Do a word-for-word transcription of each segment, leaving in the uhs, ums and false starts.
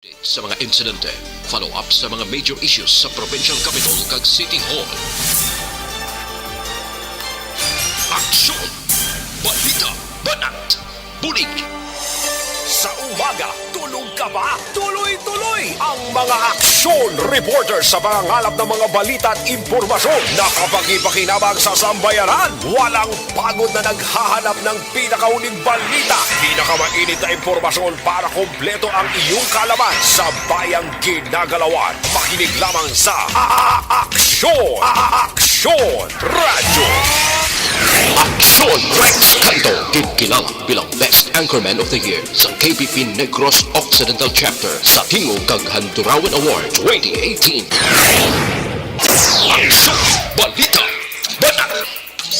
Sa mga insidente, follow-up sa mga major issues sa provincial capitol kag city hall. Aksyon! Balita! Banat! Bulig! Sa umaga, tulog ka ba? Tuloy-tuloy ang mga aksyon reporter sa pangangalap ng mga balita at impormasyon na kapakipakinabang sa sambayanan. Walang pagod na naghahanap ng pinakahuling balita, pinakamainit na impormasyon para kompleto ang iyong kaalaman sa bayang ginagalawan. Makinig lamang sa A-, A-, Aksyon! A-, A-, Aksyon Radyo! Aksyon Rex Canto, gid kilala bilang Best Anchorman of the Year sa K P P Negros Occidental Chapter sa Tingog kag Handurawan Award twenty eighteen. Aksyon! Balita! Banat!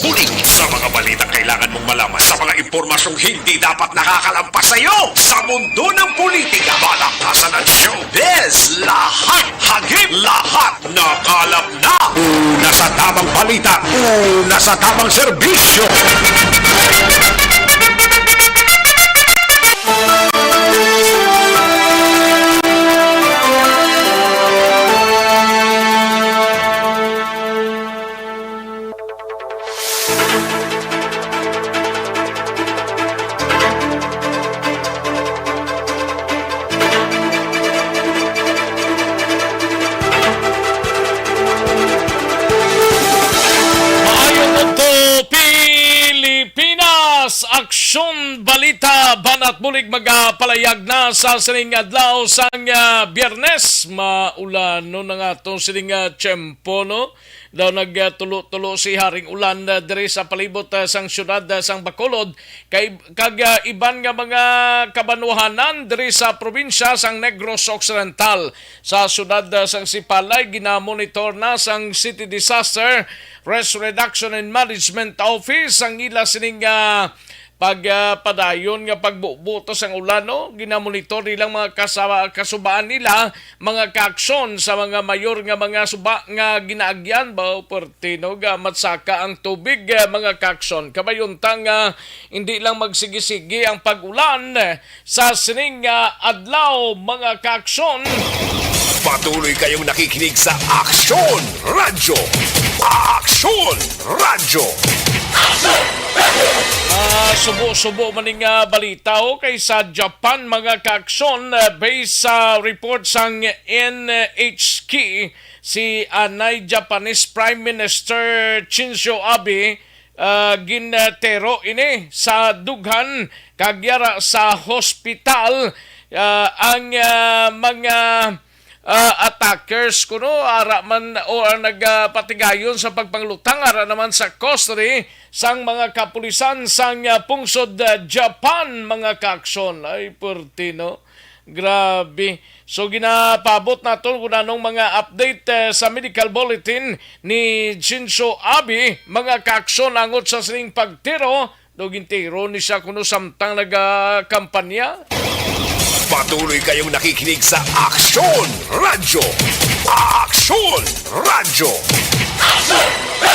Bulig sa mga balitang kailangan mong malaman, sa mga impormasyong hindi dapat nakakalampas sa iyo. Sa mundo ng politika, balaktasan at showbiz, lahat hagip, lahat nakalap na. Una sa tamang balita, una sa tamang serbisyo. Maayong udto, Pilipinas! Aksyon, balita, banat bulig magapalayag na sa sining adlaw sang, ah, Biyernes. Maulanon ang atong sining, ah, tiyempo, no? Daw nagtulo-tulo si Haring Ulan, ah, diri sa palibot, ah, sang siyudad, ah, sang Bacolod, kay, kag, ah, iban nga mga kabanwahanan diri sa probinsya sang Negros Occidental. Sa siyudad, ah, sang Sipalay, ginamonitor na sang City Disaster Risk Reduction and Management Office ang ila sining, ah, pag, ah, padayon nga pagbubo sang ulan, no? Ginamonitor nilang mga kasaba-, kasubaan nila, mga kaaksyon sa mga mayor nga mga suba nga ginaagyan ba, o perti, no, nga matsaka ang tubig, ah, mga kaaksyon. Kabayuntang, ah, hindi lang magsigi-sigi ang pag-ulan, eh, sa sining, ah, adlaw, mga kaaksyon. Patuloy kayong nakikinig sa Aksyon Radyo. Aksyon Radyo. Ah, subo-subo man ning, ah, balita, o, kay sa Japan, mga kaaksyon, ah, based sa report sang N H K, si anay Japanese Prime Minister Shinzo Abe, ah, gintiro ini sa dughan kag yara sa hospital, ah, ang, ah, mga, ah, attackers kuno, ara man o ang nagapatigayon sa pagpanglutang, ara naman sa custody sang mga kapulisan sang, ah, pungsod, ah, Japan, mga kaaksyon. Ay, perti, no? Grabe. So, ginapaabot naton kung anong mga update, eh, sa medical bulletin ni Shinzo Abe, mga kaaksyon, angot sa sining pagtiro. Daw gintiro ni siya kuno samtang nagakampanya. Patuloy kayong nakikinig sa Aksyon Radyo. Aksyon Radyo.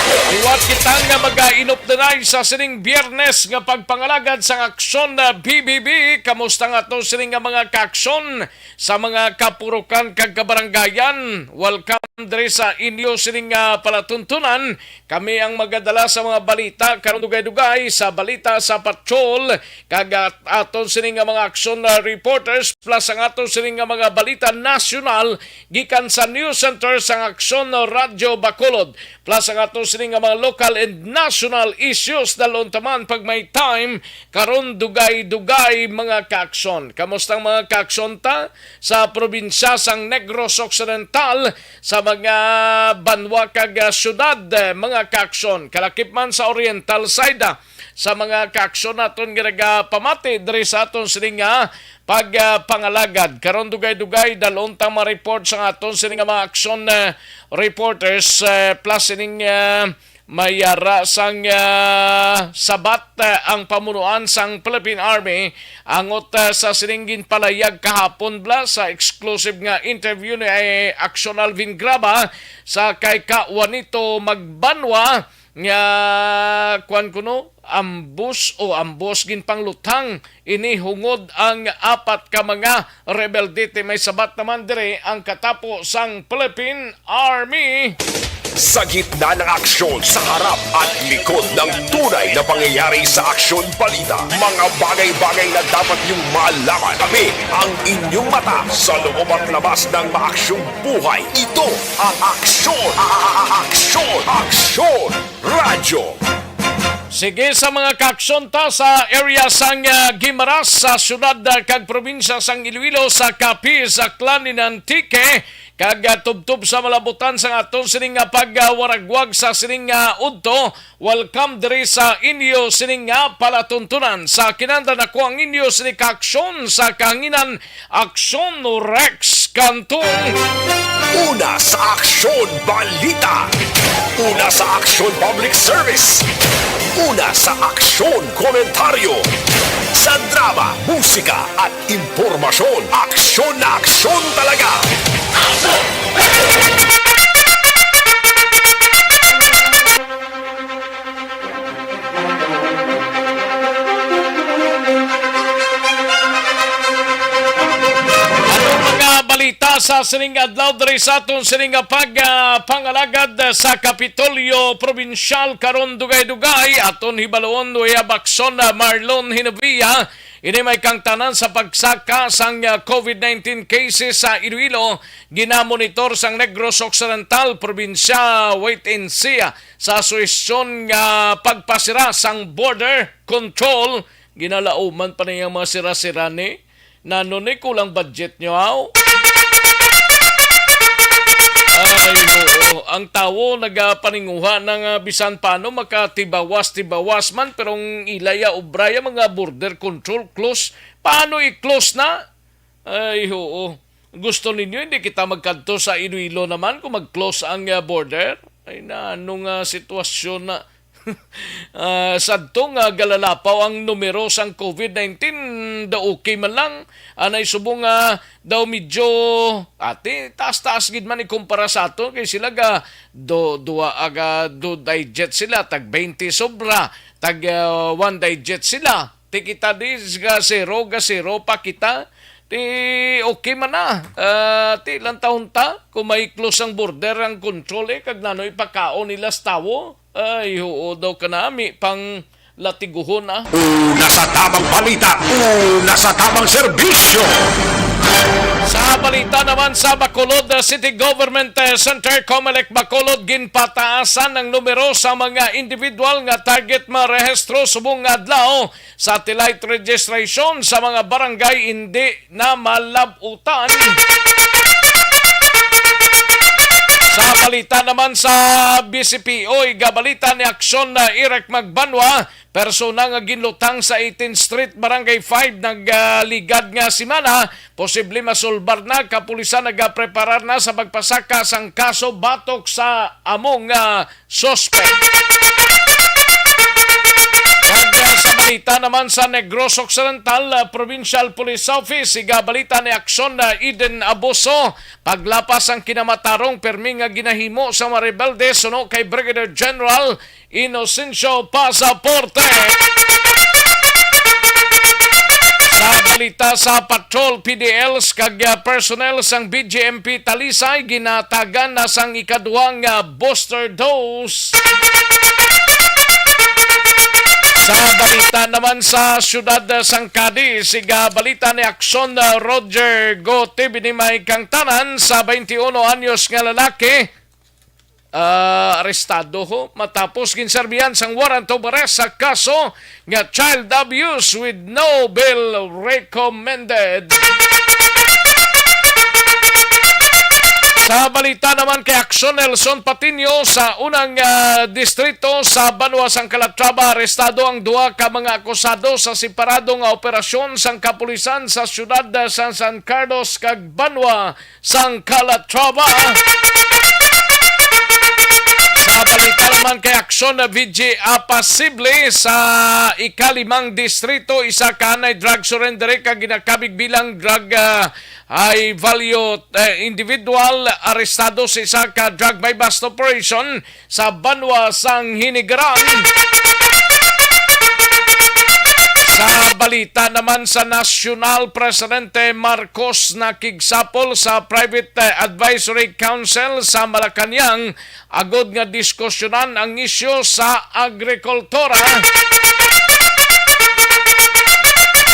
Liwat kita nga mag-inop sa sining Biyernes nga pagpangalagad sang Aksyon, ah, B B B. Kamusta nga to sining nga mga kaaksyon sa mga kapurukan kag kabaranggayan? Welcome diri sa inyo sining, ah, palatuntunan. Kami ang magadala sa mga balita karon, dugay-dugay sa balita sa patrol kag, ah, aton sining nga mga aksyon, ah, reporters, plus ang aton sining nga mga balita nasyonal gikan sa News Center sang Aksyon Radyo Bacolod, plus ang aton sining nga mga local and national issues. Dalon ta man pag may time karon, dugay-dugay, mga kaaksyon. Kamusta ang mga kaaksyon ta sa probinsya sang Negros Occidental, sa mga banwa kag, ah, syudad, eh, mga kaaksyon? Kalakip man sa oriental side, ah, sa mga kaaksyon naton nga nagapamati diri sa aton sining nga pag, ah, pangalagad. Karon, dugay-dugay, dalon ta mga report sa aton sining nga mga aksyon, eh, reporters, eh, plus sining, eh, may ara sang, ah, sabat, ah, ang pamunuan sang Philippine Army angot, ah, sa sining ginpalayag kahapon bala sa exclusive nga interview ni, eh, Aksyon Alvin Graba sa kay Ka Juanito Magbanwa nga, kuwan kuno, ambos o ambos ginpangluthang ini hungod ang apat ka mga rebelde. Ti may sabat naman diri ang katapo sang Philippine Army. Sa gitna ng aksyon, sa harap at likod ng tunay na pangyayari sa Aksyon Balita, mga bagay-bagay na dapat niyong malaman. Kami ang inyong mata sa loob at labas ng maaksyong buhay. Ito ang Aksyon, a- a- a- Aksyon, Aksyon Radyo. Sige, sa mga kaaksyon ta sa area sang, ah, Guimaras, sa syudad, ah, kag probinsya sang Iloilo, sa Capiz, Aklan, in Antique, kag, ah, tubtob sa malabutan sang aton sining nga pagwaragwag sa sining nga udto. Welcome diri sa inyo sining nga palatuntunan. Sa kinahanglan, ako ang inyo sini kaaksyon sa kahanginan, Aksyon Rex Cantong. Una sa Aksyon Balita. Una sa Aksyon Public Service. Una sa Aksyon Komentaryo. Sa drama, musika, at impormasyon, aksyon na aksyon talaga. Ano mga balita sa sining adlaw diri sa aton sining nga pag, ah, pangalagad sa Kapitolyo Probinsyal karon? Dugay-dugay aton hibaluon, Nuya Bakson, ah, Marlon Hinovia. Ini may kangtanan sa pagsaka sang, ah, covid nineteen cases sa Iloilo, ginamonitor sang Negros Occidental, probinsya, wait and see, ah, sa suhestyon nga pagpasira sang border control. Ginalauman pa niya mga sira-sira ni. Nano ni kulang budget nyo, aw? Ay, oo. Ang tawo nagapaninguha na nga bisan paano makatibawas-tibawas man, pero ang ila ya obra ya mga border control close. Paano i-close na? Ay, oo. Gusto ninyo hindi kita magkadto sa Iloilo naman kung mag-close ang, ah, border? Ay, na, ano nga sitwasyon na? Ah, sadto nga galalapaw ang numero sang covid nineteen, daw okay man lang. Anay subong nga daw medyo, ati, taas-taas gid man ikumpara sa aton, kay sila ga do, duwa aga do digest sila, tag twenty sobra, tag, ah, one digest sila. Ti kita di ga zero, ga zero pa kita. Ti okay man na. Ah, ti lang taon ta kung may close ang border, ang control, eh, kag nano ipakaon nila sa tawo. Ay, oo daw kanami pang latiguhon, ah. Una sa tamang balita, una sa tamang serbisyo. Sa balita naman sa Bacolod, uh, City Government, uh, Center, Comelec Bacolod, ginpataasan ang numero sa mga individual nga target marehistro subong nga adlaw. Satellite registration sa mga barangay hindi na malabutan. Sa balita naman sa B C P O, igabalita ni Aksyon na Eric Magbanwa, persona nga ginlutang sa eighteenth Street, Barangay five, nagligad nga semana, posible masulbar na. Kapulisan nagapreparar na sa pagpasaka sang kaso batok sa among, ah, suspek. Kag, ah, sa balita naman sa Negros Occidental, ah, Provincial Police Office, igabalita ni Aksyon na Eden Abuso, paglapas ang kinamatarong permi nga ginahimo sa mga rebelde suno kay Brigadier General Inocencio Pasaporte. Sa balita sa patrol, P D Ls kag, ah, personnel sang B J M P Talisay ginatagan na sang ikaduha nga booster dose. Sa balita naman sa siyudad, ah, sang Cadiz, igabalita ni Aksyon, ah, Roger Gote, binimay kang tanan sa twenty-one anyos nga lalaki. Ah, arestado ho matapos ginserbihan sang warrant of arrest sa kaso nga child abuse with no bail recommended. Sa balita naman kay Aksyon, Nelson Patiño, sa unang, ah, distrito sa banwa sang Calatrava, arestado ang duha ka mga akusado sa separado nga operasyon sang kapulisan sa siyudad, ah, sang San Carlos kag banwa sang Calatrava. Sa balita naman kay Aksyon, na V G Apasible sa ikalimang distrito, isa ka anay drug surrender kag ginakabig bilang drug, ah, high value, eh, individual, arestado sa isa ka drug buy-bust operation sa banwa sang Hinigaran. Sa balita naman sa nasyonal, Presidente Marcos nakigsapol sa Private, eh, Advisory Council sa Malacañang agod nga diskusyonan ang isyu sa agrikultura.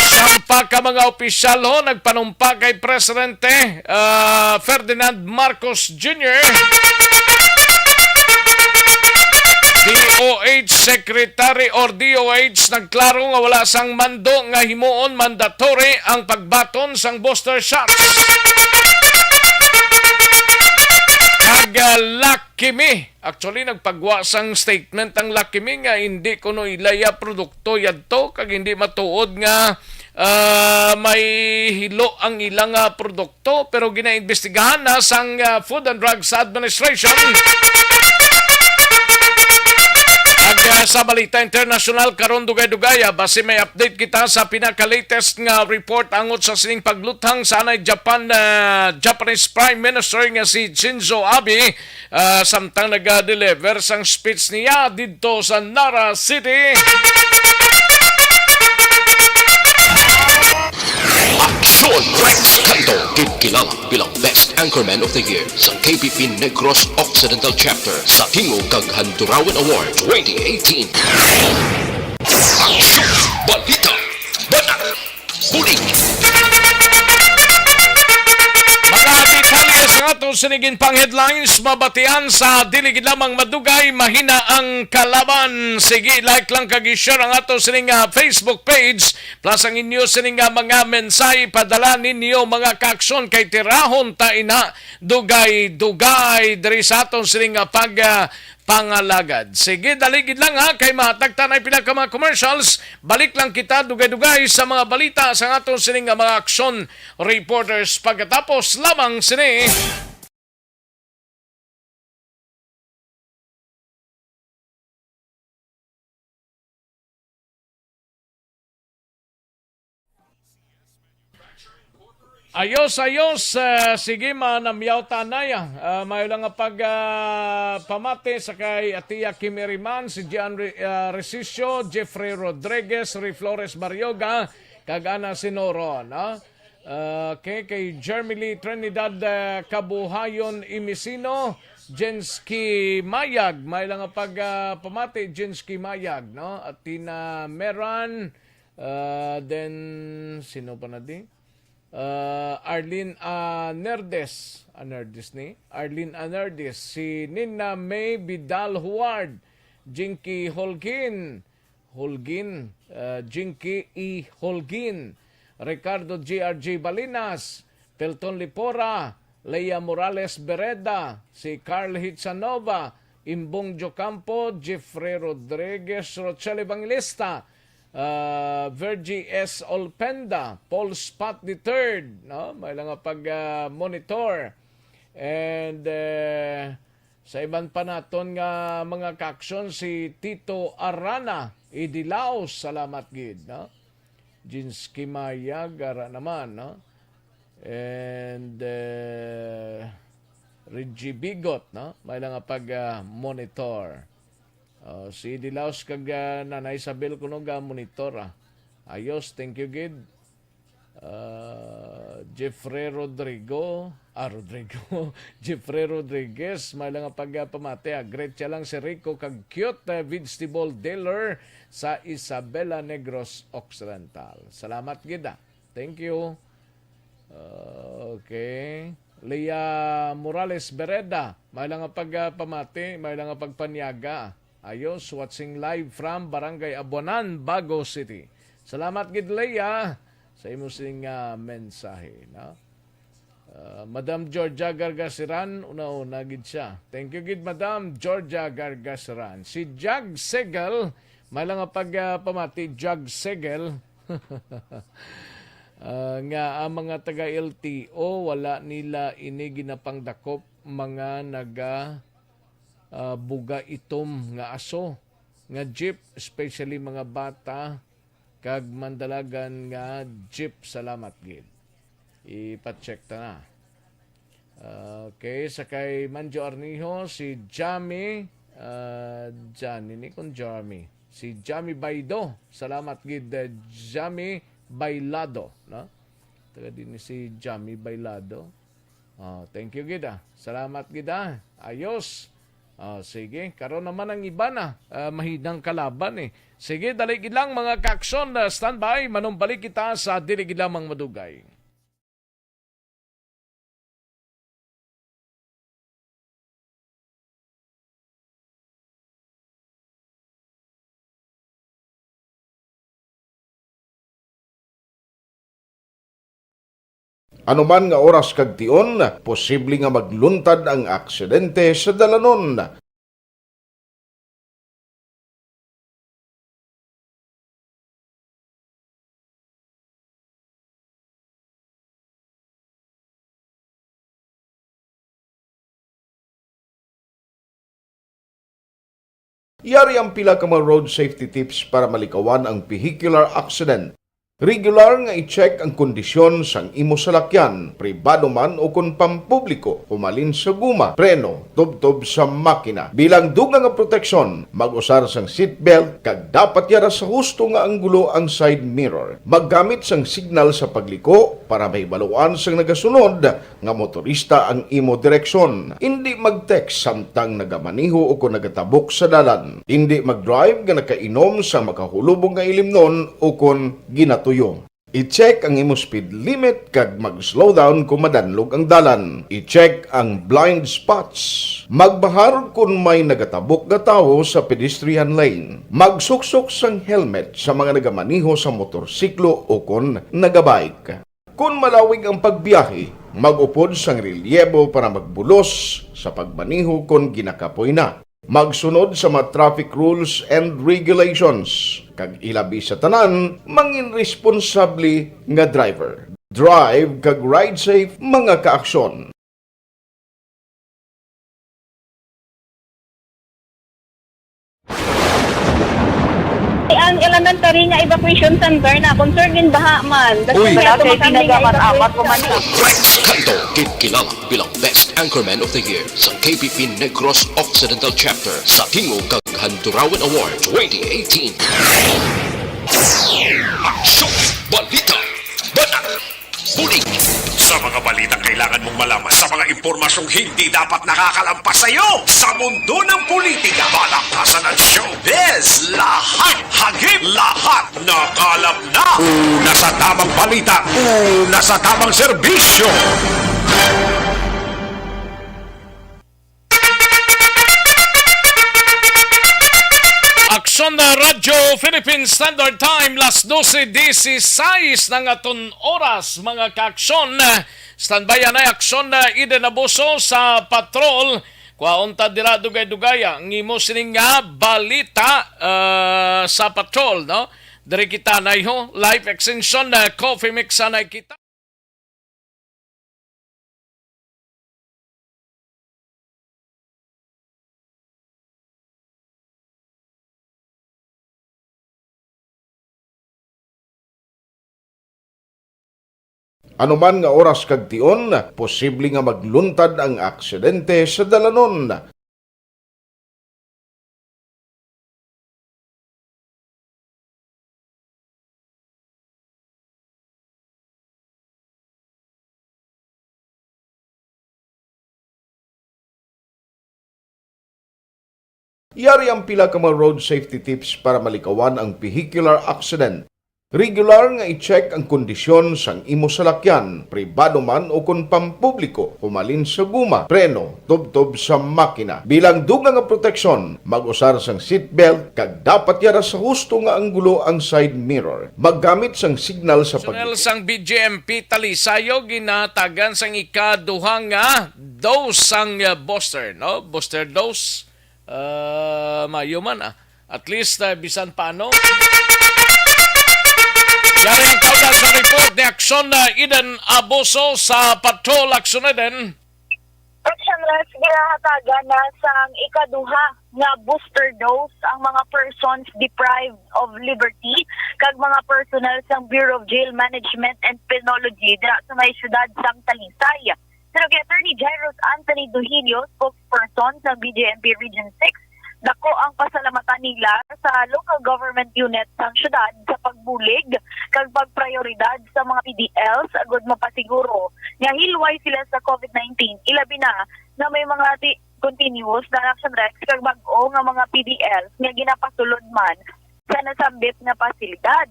Sampa ka mga opisyal ho nagpanumpa kay Presidente, ah, Ferdinand Marcos Junior, D O H Secretary or D O H nagklaro nga wala sang mando nga himuon mandatory ang pagbaton sang booster shots. Kag, ah, Lucky Me. Actually, nagpagwa sang statement ang Lucky Me nga hindi kuno ila ya produkto yadto kag hindi matuod nga, ah, may hilo ang ilang, ah, produkto. To, pero ginaimbestigahan na sang, ah, Food and Drugs Administration. Ag, ah, sa balita internasyonal karon, dugay-dugay, ah, basi may update kita sa pinaka-latest nga report angot sa sining pagluthang sa anay Japan, ah, Japanese Prime Minister nga si Shinzo Abe, ah, samtang naga-deliver sang speech niya didto sa Nara City. Aksyon Rex Kanto, ginkilala bilang Best Anchorman of the Year sa K P P Negros Occidental Chapter sa Tingog kag Handurawan Award twenty eighteen. Aksyon! Balita! Bata! Bulig! Mga detalye sa ato sining pang headlines mabatian sa dili gid lamang madugay, mahina ang kalaban. Sige, like lang kag i-share ang ato sining, ah, Facebook page. Plus ang inyo sini nga mga mensahe, padala ninyo mga kaaksyon kay tirahon ta ina dugay-dugay diri sa aton sini nga pag, ah, pangalagad. Sige, dali gid lang ha, kay mahatag ta na pila ka mga commercials. Balik lang kita dugay-dugay sa mga balita sa aton sini nga mga aksyon reporters pagkatapos lamang sini. Ayos, ayos. Ah, sige, manamyaw tanay, ah. Ah, may lang nga pag, ah, pamati sa kay Atia Kimiriman, si Gian Re-, ah, Resisio, Jeffrey Rodriguez, Ray Flores Barrioga, kag Ana Sinoron, ah. Ah, okay, kay Jermily Trinidad, ah, Kabuhayon Imisino, Jensky Mayag, may lang nga pag, ah, pamati, Jensky Mayag, no? Athena Meran, ah, then, sino pa na di? Ah, Arlene Anerdes, Anerdes ni? Arlene Anerdes, si Nina May Vidal Huard, Jinky Holguin, Holguin, ah, Jinky E. Holguin, Ricardo G R G Balinas, Pelton Lipora, Leia Morales Bereda, si Carl Hitsanova, Imbong Jocampo, Jeffrey Rodriguez, Rochelle Evangelista, ah, Virgie S. Olpenda, Paul Spot the third, no? May lang nga pag, ah, monitor. And, eh, sa iban pa naton nga mga kaaksyon, si Tito Arana, Idilaos, salamat gid, no? Jeans Kimayag, ara naman, no? And, eh, Reggie Bigot, no? May lang nga pag, ah, monitor. Oh, si Dilaos kag, ah, Nanay Isabel kuno ga monitor, ah. Ayos, thank you gid. Ah, Jeffrey Rodrigo, ah, Rodrigo, Jeffrey Rodriguez, may lang nga pag, ah, pamati, ah. Great siya lang si Rico kag cute, ah, vegetable dealer sa Isabela Negros Occidental. Salamat gid, ah. Thank you. Okay. Leah Morales Bereda, may lang nga pag, ah, pamati, may lang nga pagpanyaga. Ayos, watching live from Barangay Abuanan, Bago City. Salamat gid, Leah, sa imo sing, ah, mensahe, no? Ah, Madam Georgia Gargasiran, una-una gid siya. Thank you gid, Madam Georgia Gargasiran. Si Jag Segel, may lang nga pag, ah, pamati, Jag Segel. Ah, nga ang mga taga L T O, wala nila ini ginapangdakop, mga naga, ah, buga itom nga aso, nga jeep, especially mga bata, kag mandalagan nga jeep. Salamat gid. Ipa-check ta na. Okay, sa kay Manjo Arnijo, si Jami, ah, Johnny ni kon Jami. Si Jamie Baido. Salamat gid, uh, Jamie Bailado, no? Taga din si Jamie Bailado. Oh, thank you gid, ah. Salamat gid, ah. Ayos. Oh, sige, karon naman ang iba na, ah, mahinang kalaban, eh. Sige, dali gid lang, mga kaaksyon, ah, standby. Manumbalik kita sa dili gid lamang madugay. Anuman nga oras kag tion, posible nga magluntad ang aksidente sa dalanon. Yari ang pila ka mga road safety tips para malikawan ang vehicular accident. Regular nga i-check ang kondisyon sang imo salakyan, pribado man o kon pampubliko, humalin sa guma, preno, tubtob sa makina. Bilang dugang nga proteksyon, mag-usar sang seatbelt kag dapat yara sa husto nga anggulo ang side mirror. Maggamit sang signal sa pagliko para mahibaluan sang nagasunod nga motorista ang imo direksyon. Indi mag-text samtang nagamaneho o kon nagatabok sa dalan. Indi mag-drive nga nakainom sa makahulubong nga ilimnon o kon ginatuyo. I-check ang imo speed limit kag mag-slow down kung madanlog ang dalan. I-check ang blind spots. Magbahar kon may nagatabok nga tawo sa pedestrian lane. Magsuksok sang helmet sa mga nagamaneho sa motorsiklo o kon nagabike. Kon malawig ang pagbiyahe, mag-upod sang relyebo para magbulos sa pagmaneho kon ginakapoy na. Magsunod sa mga traffic rules and regulations, kag ilabi sa tanan, mangin responsable nga driver. Drive kag ride safe, mga kaaksyon. Ang elementary nga evacuation center na concerned in baha man. Uy. Wala kay ginagamat-amat ko man. Right sa kanto, gid kilala bilang Best Anchorman of the Year sa K P P Negros Occidental Chapter sa Tingog kag Handurawan Award twenty eighteen. Aksyon! Balita! Banat! Bulig! Sa mga balitang kailangan mong malaman, sa mga impormasyong hindi dapat nakakalampas sa iyo, sa mundo ng politika, palakpasan at showbiz, lahat hagip, lahat nakalap na. Una sa tamang balita, una sa tamang serbisyo. Aksyon na Radyo Philippine Standard Time, las doce dieciséis na nga aton oras, mga kaaksyon. Standby anay Aksyon na Eden Abuso sa patrol. Kuhaon ta dira dugay-dugay ang imo sining nga balita, ah, sa patrol, no? Diri kita na, ho, live extension na coffee mix anay kita. Anuman nga oras kag tion, posible nga magluntad ang aksidente sa dalanon. Yari ang pila ka mga road safety tips para malikawan ang vehicular accident. Regular nga i-check ang kondisyon sang imo salakyan, pribado man o kon pampubliko, humalin sa guma, preno, tubtob sa makina. Bilang dugang nga proteksyon, mag-usar sang seatbelt kag dapat yara sa husto nga anggulo ang side mirror. Maggamit sang signal sa pag- Personnel sang B J M P Talisay ginatagan sang ikaduha nga dose sang, uh, booster, no? Booster dose. Ah, maayo man, ah. At least, ah, bisan paano. Yari ang kauna sa report ni Aksyon na Eden Abuso sa Patrol Aksyon Eden. Action Rest, ginahatagan na sang ikaduha nga booster dose ang mga persons deprived of liberty kag mga personnel sang Bureau of Jail Management and Penology dira sa may siyudad sang Talisay. Pero kay Attorney Jairus Anthony Duhilio, spokesperson sa B J M P Region six, Dako ang pasalamatan nila sa local government unit sang syudad sa pagbulig kag pagprayoridad sa mga P D Ls agud mapasiguro nga hilway sila sa COVID nineteen, ilabi na nga may mga ti-, continuous na action rex kag bag-o nga mga P D Ls nga ginapasulod man sa nasambit nga pasilidad.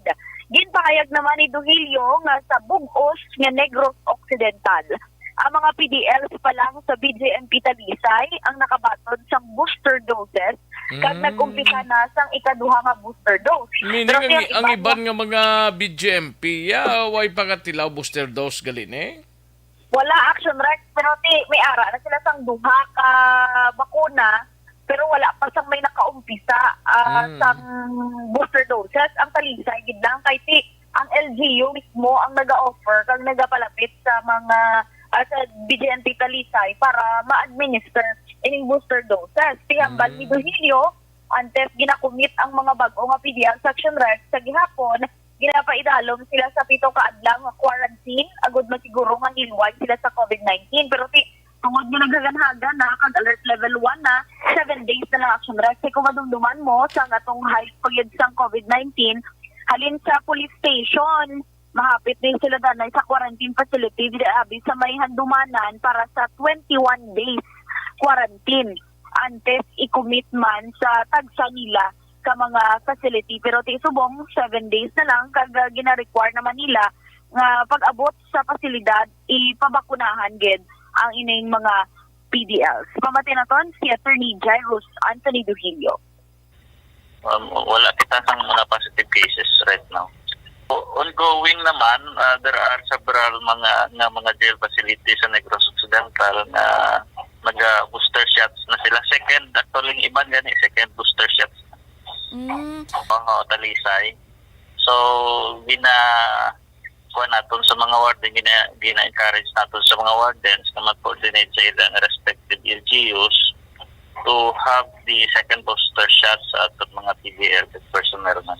Ginpahayag naman ni Duhilio nga sa bug-os nga Negros Occidental, ang mga P D Ls pa lang sa B J M P Talisay ang nakabaton sang booster doses kag Mm. nag-umpisa na sang ikaduha nga booster dose. Meaning, Pero ang, siya ang iban iban nga nga mga B J M P, ya, way pa katilaw booster dose gali ni? Wala, Action Rex, pero ti, may ara na sila sang duha ka bakuna, pero wala pa sang may nakaumpisa, ah, Mm. sang booster doses. Ang Talisay gid lang kay ti, ang L G U mismo ang naga-offer kag nagapalapit sa mga, ah, sa B J M P Talisay para ma-administer ining booster doses. Ti hambal ni Mm. Duhilio, antes ginakumit ang mga bag-o nga P D L sa Action Rex sa gihapon, ginapaidalom sila sa pito ka adlaw nga quarantine agud masiguro nga hilway sila sa COVID nineteen. Pero ti, tungod nga naghaganhagan na kag alert level one na, seven days na lang, Action Rex. Kay kung madumduman mo sa atong high pa gyud sang COVID nineteen, halin sa police station, mahapit din sila danay sa quarantine facility diri abi sa may Handumanan para sa twenty-one days quarantine antes i-commit man sa tagsa nila ka mga facility. Pero ti subong, seven days na lang, kag, ah, gina-require naman nila nga pag-abot sa pasilidad, ipabakunahan gid ang ining mga P D Ls. Pamati naton si Attorney Jairus Anthony Duhilio. Um, wala kita sang mga positive cases right now. O-, ongoing naman, ah, there are several mga, nga mga jail facilities sa Negros Occidental nga naga-booster shots na sila. Second, actually, ang iban gani, second booster shots. Mm. Oo, Talisay. So, gina-, kuha naton sa mga warden, gina-, gina-encourage naton sa mga wardens na mag-coordinate sa ilang respective L G Us to have the second booster shot sa aton mga P D L personnel na.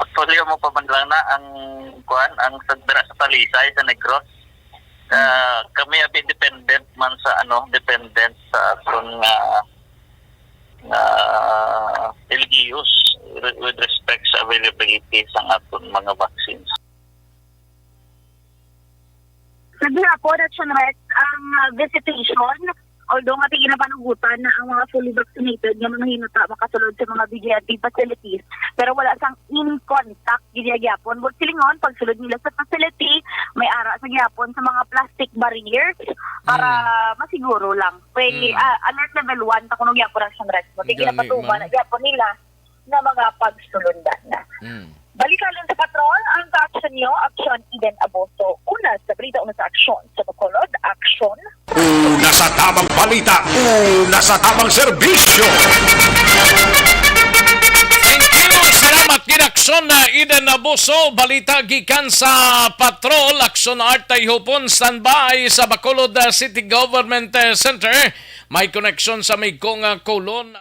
Actually, mo pa man lang na ang, kuan, ang sa, dira sa Talisay, sa Negros. Ah, kami abi dependent man sa, ano, dependent sa aton nga, nga L G Us re-, with respect sa availability sang aton mga vaccines. Sa gihapon, Action Rex, ang, ah, visitation, although nga ginapanugutan na ang mga fully vaccinated nga mga hinata makasulod sa mga B J M P facilities, pero wala sang in contact gid gihapon. Buot silingon, pagsulod nila sa facility, may ara sa gihapon sa mga plastic barriers para Mm. masiguro lang. Kay, Mm. ah, alert level one ta kuno gihapon ang Action Rex. Buot Gani, ginapatuman ma'am. na gihapon nila nga mga pagsulundan na. Mm. Balikan lang sa patrol ang kaaksyon niyo, Aksyon Eden Aboso. Una sa balita, una sa aksyon. Sa Bacolod, aksyon. Una sa tamang balita, una sa tamang serbisyo. Thank you. Salamat, Ginaksyon na Eden Aboso. Balita gikan sa Patrol, Aksyon Art Tayhupon. Standby sa Bacolod, uh, City Government, uh, Center. May koneksyon sa Migco nga Colon.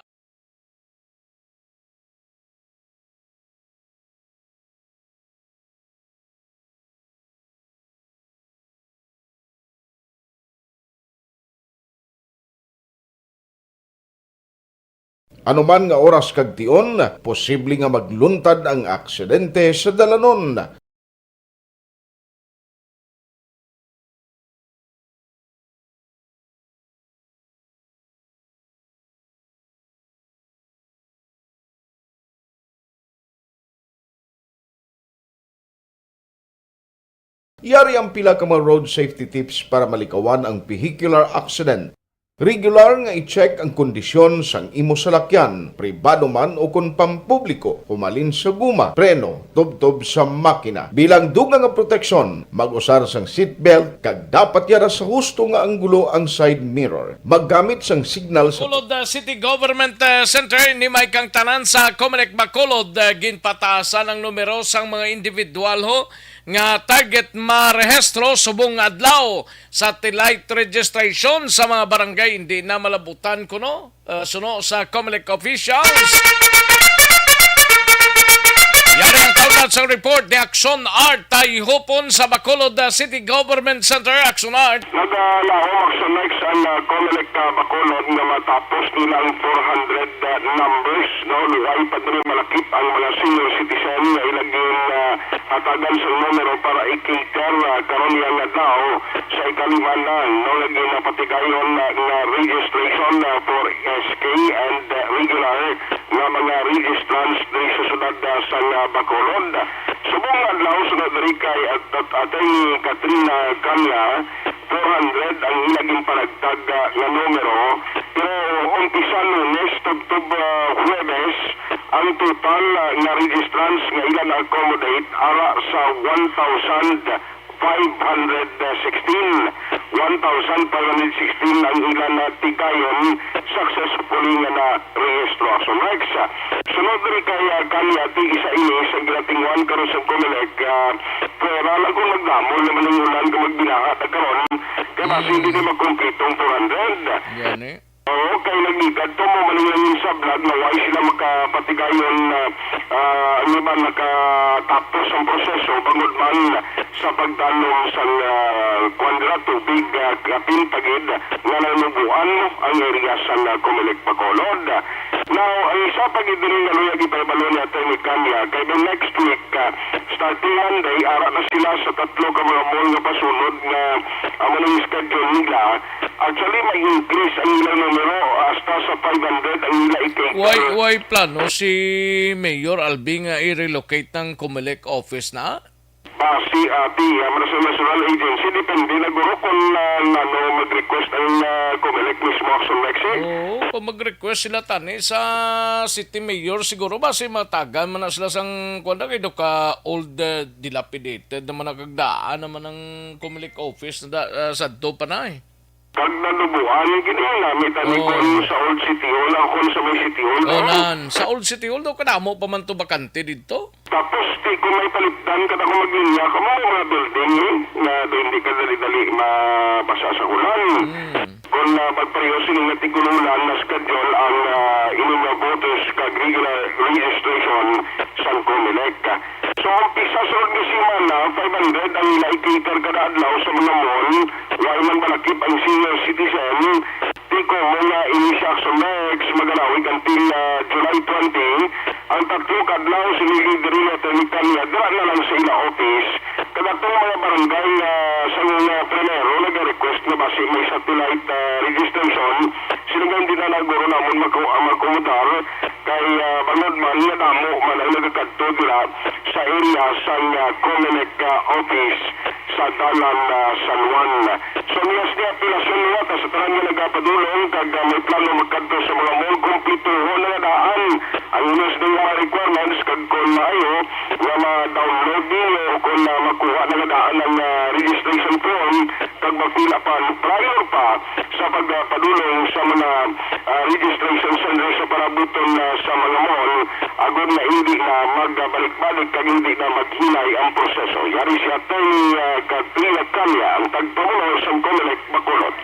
Ano man nga oras kag tion, posible nga magluntad ang aksidente sa dalanon. Yari ang pila ka mga road safety tips para malikawan ang vehicular accident. Regular nga i-check ang kondisyon sang imo salakyan, pribado man o kon pampubliko, humalin sa guma, preno, tubtob sa makina. Bilang dugang nga proteksyon, mag-usar sang seatbelt kag dapat yara sa husto nga anggulo ang side mirror. Maggamit sang signal sa Bacolod, uh, City Government, uh, Center, ni may kang tanan sa Comelec Bacolod, uh, ginpataasan ang numero sang mga individual ho nga target marehistro subong nga adlaw. Satellite registration sa mga barangay hindi na malabutan kuno, uh, suno sa Comelec officials. Yari ang Congrats sa report ni Action Art Tayhupon sa Bacolod, uh, City Government Center. Action Art. Nagalaom Action Art ang, uh, Comelec, uh, Bacolod nga matapos nila ang four hundred, uh, numbers, no? Luway pa diri malakip ang mga senior citizen nga ila gin, uh, hatagan sa numero para i-cater, uh, karon niya nga adlaw sa ikalima na, no, nga ginapatigayon na nga registration, ah, for S K and, ah, regular nga mga registrants diri sa siyudad, ah, sa, ah, Bacolod. Subong nga adlaw, sunod diri kay At-, At-, Attorney Katrina Canya, four hundred ang ila ginpanagtag, ah, nga numero, pero umpisa Lunes tubtob, ah, Huwebes, ang total, ah, nga registrants nga ila na-accommodate ara sa one thousand five hundred sixteen. One thousand five hundred sixteen ang ila natigayon successfully nga na-rehistro. So, next, ah, sunod diri kay, ah, Canya, tig-isa ini sa ginatinguhan karon sa Comelec, ah, pwera lang kung magdamol naman ang ulan kung magbinaha ta karon, kay basi Mm. hindi na magkumpleto ang four hundred. Gani. Oo, kay nagligad to mo malingayon sa vlog na why sila makapatigayon, ah, ah, ang iban nakatapos ang proseso bangod man sa pagdalom sang, ah, kuwan dira tubig, ah, kapin pa gid nga nanubuan ang area sa, ah, Comelec Bacolod. Now, ang isa pa gid diri nga luyag ipahibalo ni Attorney Canya kay the next week, ah, starting Monday, ara na sila sa tatlo ka mga mall nga pasunod nga amo nang schedule nila. Actually, may increase ang ilang numero hasta sa five hundred ang ila i-cater. Why, why plano si Mayor Albi nga i-relocate ang Comelec office na? Basi, ati, ah, sa National Agency, depende na guro kung, ah, ano, mag-request ang, ah, Comelec mismo, Action Lexi. Oo, kung mag-request sila tani sa city mayor, siguro basi matagan man na sila sang, kuwan na, kay do ka old, ah, dilapidated naman, nagagdaan naman ang Comelec office na da-, ah, sadto pa na eh. Kag nanubuan gid, eh, namit ani Oo. Kon sa Old City Hall, ang kon sa may City Hall, Oh, no? Nan, sa Old City Hall daw, kadamo pa man to bakante dito. Tapos, ti, kung may palipdan ka na kung maglinya ka, mga, mga building, eh, na do hindi ka dali-dali mabasa sa ulan. Hmm. Kung, ah, magpareho sini nga tigululan na schedule ang, ah, ining nga voters kag regular registration sa Comelec. So, umpisa sa nga semana, five hundred ang ila i-cater kada adlaw sa mga mall. Wa man balakip ang senior citizen. Tiko mo nga ini si Action Lex, magalawig until, ah, July twenty. Ang tatlo ka adlaw, sinigi diri nga technical nga dira na lang sa ila office. Kadatong mga barangay, ah, sa mga primero, nag-request nga basi may satellite, ah, registration. Sila nga hindi na lang guro namon maku-, ah, makumudar. Kay, ah, bangod man nga damo man ang nagakadto dira sa area sang, ah, Comelec, ah, office sa Dalan, ah, San Juan. So, niyas ni apelasyon niya ta sa tanan nga nagapadulong kag, ah, may plano magkadto sa mga mall, kumplituhon na nga daan ang inyong mga requirements kag kon maayo nga ma-download ninyo o kon, ah, makuha na nga daan ang, ah, registration form kag ma-fill upan prior pa sa pagpadulong sa mga, ah, registration center sa parabuton, ah, sa mga mall, agod na hindi na magbalik-balik kag hindi na maghinay ang proseso. Yari si Attorney, ah, Katrina Canya, ang tagpamuno sa Comelec Bacolod.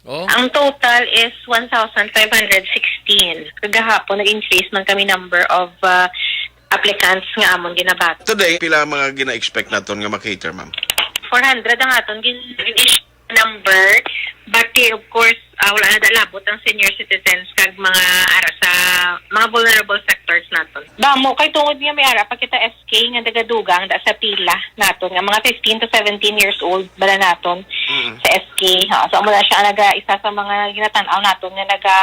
Oh? Ang total is one thousand five hundred sixteen. Kagahapon, nag-increase man kami number of, ah, applicants nga amon ginabaton. Today, pila mga gina-expect naton nga ma-cater, ma'am? Four hundred ang aton gin-, gin-issue number, but, eh, of course, ah, wala na dalabot ang senior citizens kag mga ara sa mga vulnerable sectors naton. Damo kay tungod nga may ara pa kita S K nga nagadugang da sa pila naton, nga mga fifteen to seventeen years old bala naton Mm. sa S K. Ha, so, amo na siya ang naga, isa sa mga ginatan-aw naton nga naga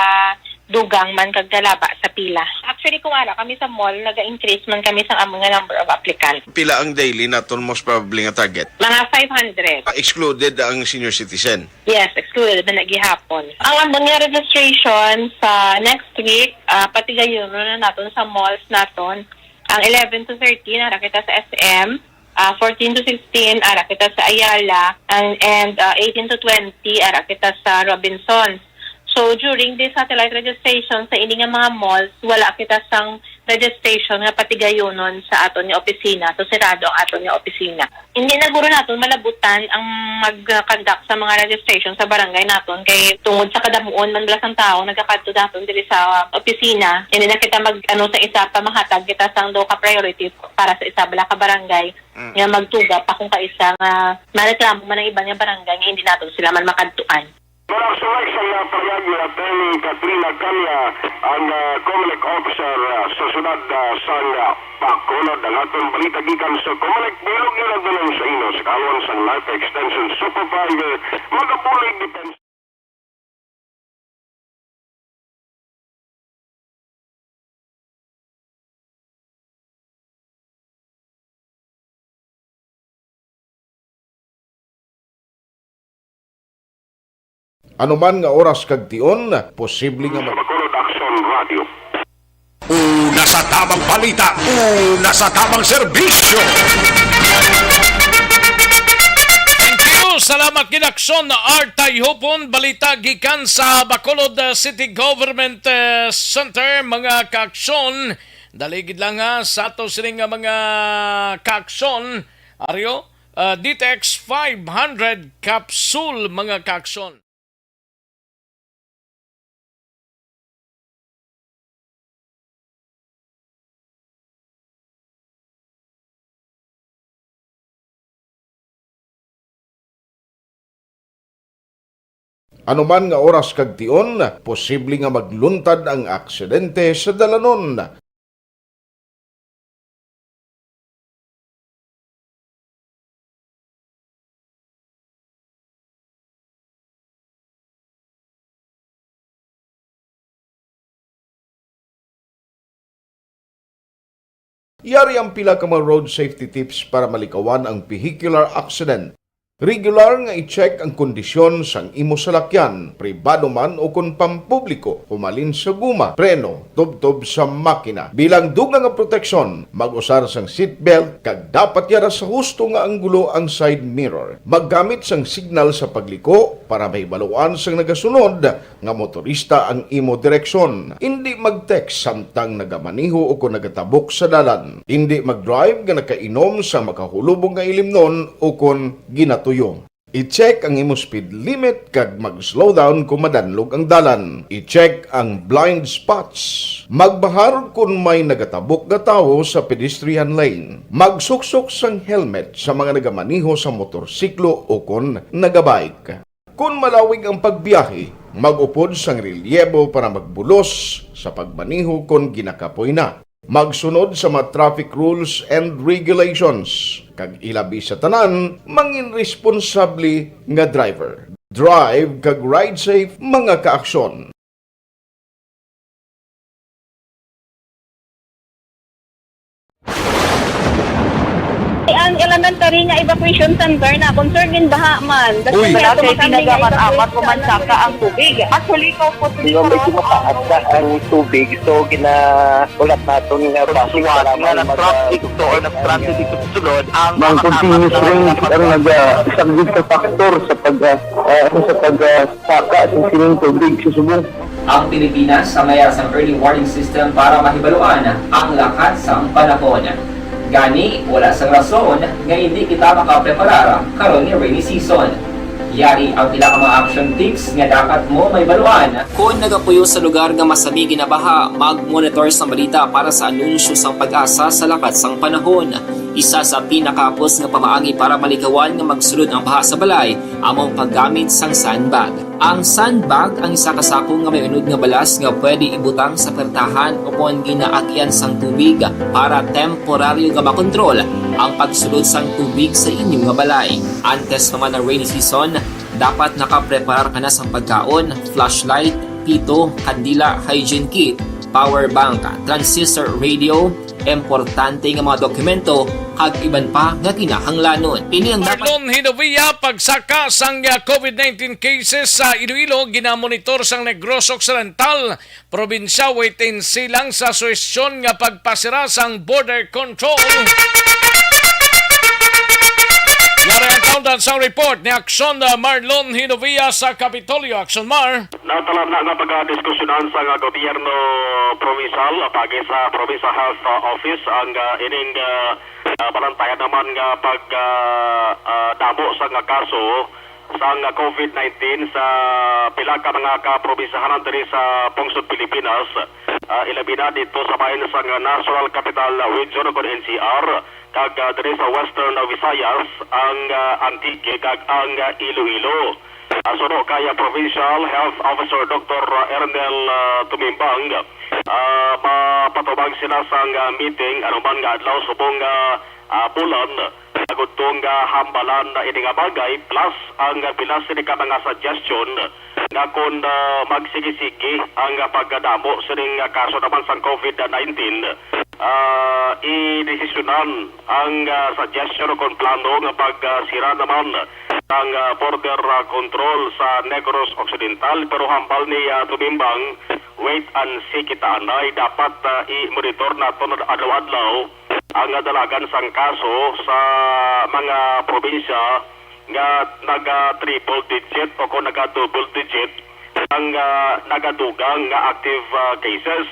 dugang man kag galaba sa pila. Actually, kung ara kami sa mall, naga-increase man kami sa amon nga number of applicants. Pila ang daily naton most probably nga target? Mga five hundred. Ah, excluded ang senior citizen? Yes, excluded na gihapon. Ang amon nga registration sa next week, ah, patigayon na naton sa malls naton. Ang eleven to thirteen, ara kita sa S M. Ah, fourteen to sixteen, ara kita sa Ayala. And, and, ah, eighteen to twenty, ara kita sa Robinsons. So, during the satellite registration sa ini nga mga malls, wala kita sang registration nga patigayunon sa aton nga opisina, so sirado ang aton nga opisina. Hindi na guro naton malabutan ang mag-conduct sa mga registration sa barangay naton, kay tungod sa kadamuon man bala sang tawo nagakadto daton diri sa opisina, hindi na kita mag, ano, sa isa pa, mahatag kita sang duha ka priority para sa isa bala ka barangay Mm. nga magtuga pa kung kaisa nga mareklamo man ang iban nga barangay nga hindi naton sila man makadtuan. Para sa next ang, ah, pahayag ni Attorney Katrina Calla, ang, ah, Comelec officer, ah, sa siyudad, ah, sang, ah, Bacolod. Ang aton balita gikan sa Comelec, bilog nga nagdulong sa ino sa kaluan sang Life Extension Supervisor, Magapuloy Defense. Ano man nga oras kag tion, posible nga mag- Bacolod Action Radio. Una sa tamang balita, una sa tamang serbisyo. Thank you. Salamat gid, Action Art Tayhupon. Balita gikan sa Bacolod, uh, City Government, uh, Center, mga kaaksyon. Dali gid lang, ha, sa ato sining nga mga kaaksyon. Aryo, uh, D T X five hundred capsule, mga kaaksyon. Ano man nga oras kag tion, posible nga magluntad ang aksidente sa dalanon. Yari ang pila ka mga road safety tips para malikawan ang vehicular accident. Regular nga i-check ang kondisyon sang imo salakyan, pribado man o kon pampubliko, humalin sa guma, preno, tubtob sa makina. Bilang dugang nga proteksyon, mag-usar sang seatbelt kag dapat yara sa husto nga anggulo ang side mirror. Maggamit sang signal sa pagliko para mahibaluan sang nagasunod nga motorista ang imo direksyon. Indi mag-text samtang nagamaneho o kon nagatabok sa dalan. Indi mag-drive nga nakainom sa makahulubong nga ilimnon o kon ginatuyo. I-check ang imo speed limit kag mag-slow down kon madanlog ang dalan. I-check ang blind spots. Magbahar kon may nagatabok nga tawo sa pedestrian lane. Magsuksok sang helmet sa mga nagamaneho sa motorsiklo o kon nagabike. Kon malawig ang pagbiyahe, mag-upod sang relyebo para magbulos sa pagmaneho kon ginakapoy na. Magsunod sa mga traffic rules and regulations, kag ilabi sa tanan, mangin responsable nga driver. Drive kag ride safe, mga kaaksyon. Ang elementary nga evacuation center na concern in baha man. Uy. Wala kay tinaga man amat ko man saka ang tubig. Actually, ko po. Di ba, medyo mataas na ang tubig, so gina-, ulat naton nga bus nga nag-transit to or nag-transit dito sa sulod, ang continuous rain ang nag-, ah, isa gid sa factor sa pag, ah, ah, ano, sa pag, ah, saka sa sining tubig sa subong. Ang Pilipinas sa mayar sang early warning system para mahibaluan ang lakat sang panahon. Gani, wala sang rason nga hindi kita makapreparar karon nga rainy season. Yari ang pila ka mga action tips nga dapat mo mahibaluan. Kon nagapuyo sa lugar nga masami ginabaha, mag-monitor sa balita para sa anunsyo sang PAGASA sa lakat sang panahon. Isa sa pinakahapos nga pamaagi para malikawan nga magsulod ang baha sa balay amo ang paggamit sang sandbag. Ang sandbag ang isa ka sako nga may unod nga balas nga pwede ibutang sa pertahan o kon ginaagyan sang tubig para temporaryo nga makontrol ang pagsulod sang tubig sa inyo nga balay. Antes pa man ang rainy season, dapat nakapreparar ka na sang pagkaon, flashlight, pito, kandila, hygiene kit, power bank, transistor radio, importante nga mga dokumento, kag iban pa nga kinahanglanon. Ini ang dapat Marlon Hinovia, pagsaka sang, ah, COVID nineteen cases sa Iloilo, ginamonitor sang Negros Occidental, probinsya, waiting silang sa suhestyon nga pagpasira sang border control. Yari ang Kaundan sang report ni Aksyon, ah, Marlon Hinovia sa Kapitolyo. Aksyon, Mar. Natalana nga pagadiskusyonan sa nga gobyerno provincial, ah, paagi sa Provincial Health, ah, Office ang, ah, ining, ah, ah, balantayan naman nga pag, ah, ah, damo sa nga kaso sang COVID nineteen sa pila ka mga kaprobinsyahan diri sa pungsod Pilipinas, ah, ilabi na dito sa bahin sang National Capital Region o kon N C R, kag, ah, diri sa Western Visayas, ang, ah, Antique kag ang, ah, Iloilo. Ah, suno kay, ah, Provincial Health Officer Doktor Ernel, ah, Tumimbang, ah, mapatubag sila sang, ah, meeting anuman nga adlaw subong nga, ah, bulan. Agud tong, ah, hambalan na ini nga bagay, plus ang, ah, pila sini ka mga suggestion nga kon, ah, magsigi-sigi ang, ah, pagkadamo sining, ah, kaso naman sang COVID nineteen, ah, idesisyonan ang, ah, suggestion o kon plano nga pagsira naman ang, ah, border, ah, control sa Negros Occidental. Pero hambal ni, ah, Tumimbang, wait and see kita anay. Dapat, ah, i-monitor naton adlaw-adlaw ang dalagan sang kaso sa mga probinsya nga naga-triple digit o kon naga-double digit ang, ah, nagadugang nga active, ah, cases.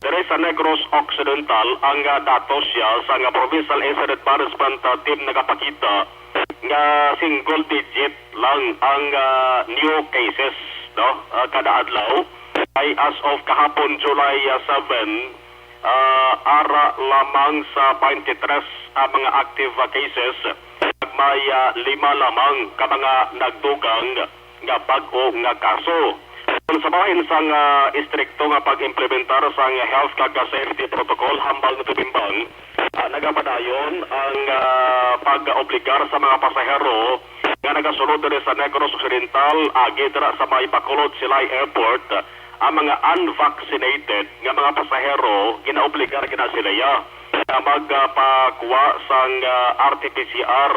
Diri sa Negros Occidental, ang, ah, datos siya sa nga Provincial Incident Management, ah, Team nagapakita nga single digit lang ang, ah, new cases, no, ah, kada adlaw. Ay as of kahapon, July, ah, seven, ah, ara lamang sa twenty-three ang mga active, ah, cases, kag may, ah, lima lamang ka mga nagdugang nga bag-o nga kaso. Kon sa bahin sang, ah, istrikto nga pag-implementar sang health kag safety protocol, hambal ni Tumimbang, ah, nagapadayon ang, ah, pag-obligar sa mga pasahero nga nagasulod diri sa Negros Occidental, agi dira sa may Bacolod Silay Airport, ang mga unvaccinated nga mga pasahero ginaobligar gina sila ya nga magpakuha sang, ah, R T P C R,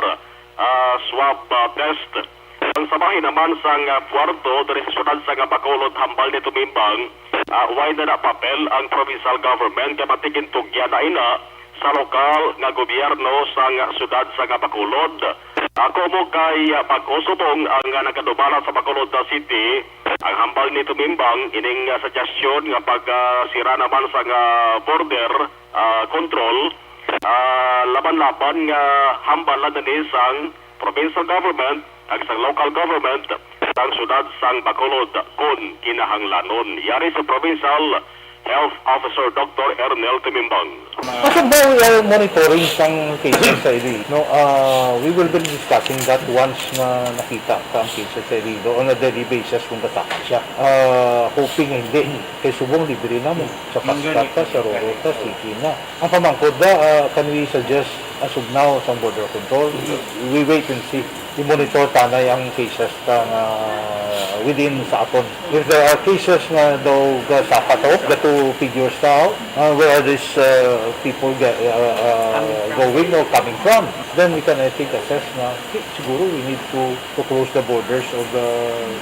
ah, swab, ah, test. Ang sa bahin naman sang, ah, Puerto diri sa siyudad sang Bacolod, hambal ni Tumimbang, ah, way na na papel ang provincial government nga matigintugyan na ina sa lokal nga gobyerno sang siyudad sang Bacolod. Ako mo kay, ah, bag-o subong ang, ah, nagkadumala sa Bacolod City. Ang hambal ni Tumimbang, ining, ah, suggestion nga pag, ah, sira naman sang, ah, border, ah, control, ah, laban-laban nga hambal na ni sang provincial government kag sang local government sang siyudad sang Bacolod kon kinahanglanon. Yari sa Provincial Health Officer Doktor Ernel Tumimbang. As of now, we are monitoring sang cases sa Iloilo. No, uh, we will be discussing that once na nakita ta ang cases sa Iloilo on a daily basis kung gataka siya. Uh, hoping nga hindi. Kay subong libre na mo. Sa Pascua ta, sa Roro ta, sige na. Ang pamangkot ba, uh, can we suggest as of now sang border control? We wait and see. I-monitor tanay ang cases ta nga within sa aton. If there are cases nga daw gasaka ta, gato figures ta, uh, where are these, uh, people ga-, uh, uh, going or coming from? Then we can, I think, assess na, okay, siguro we need to, to close the borders of the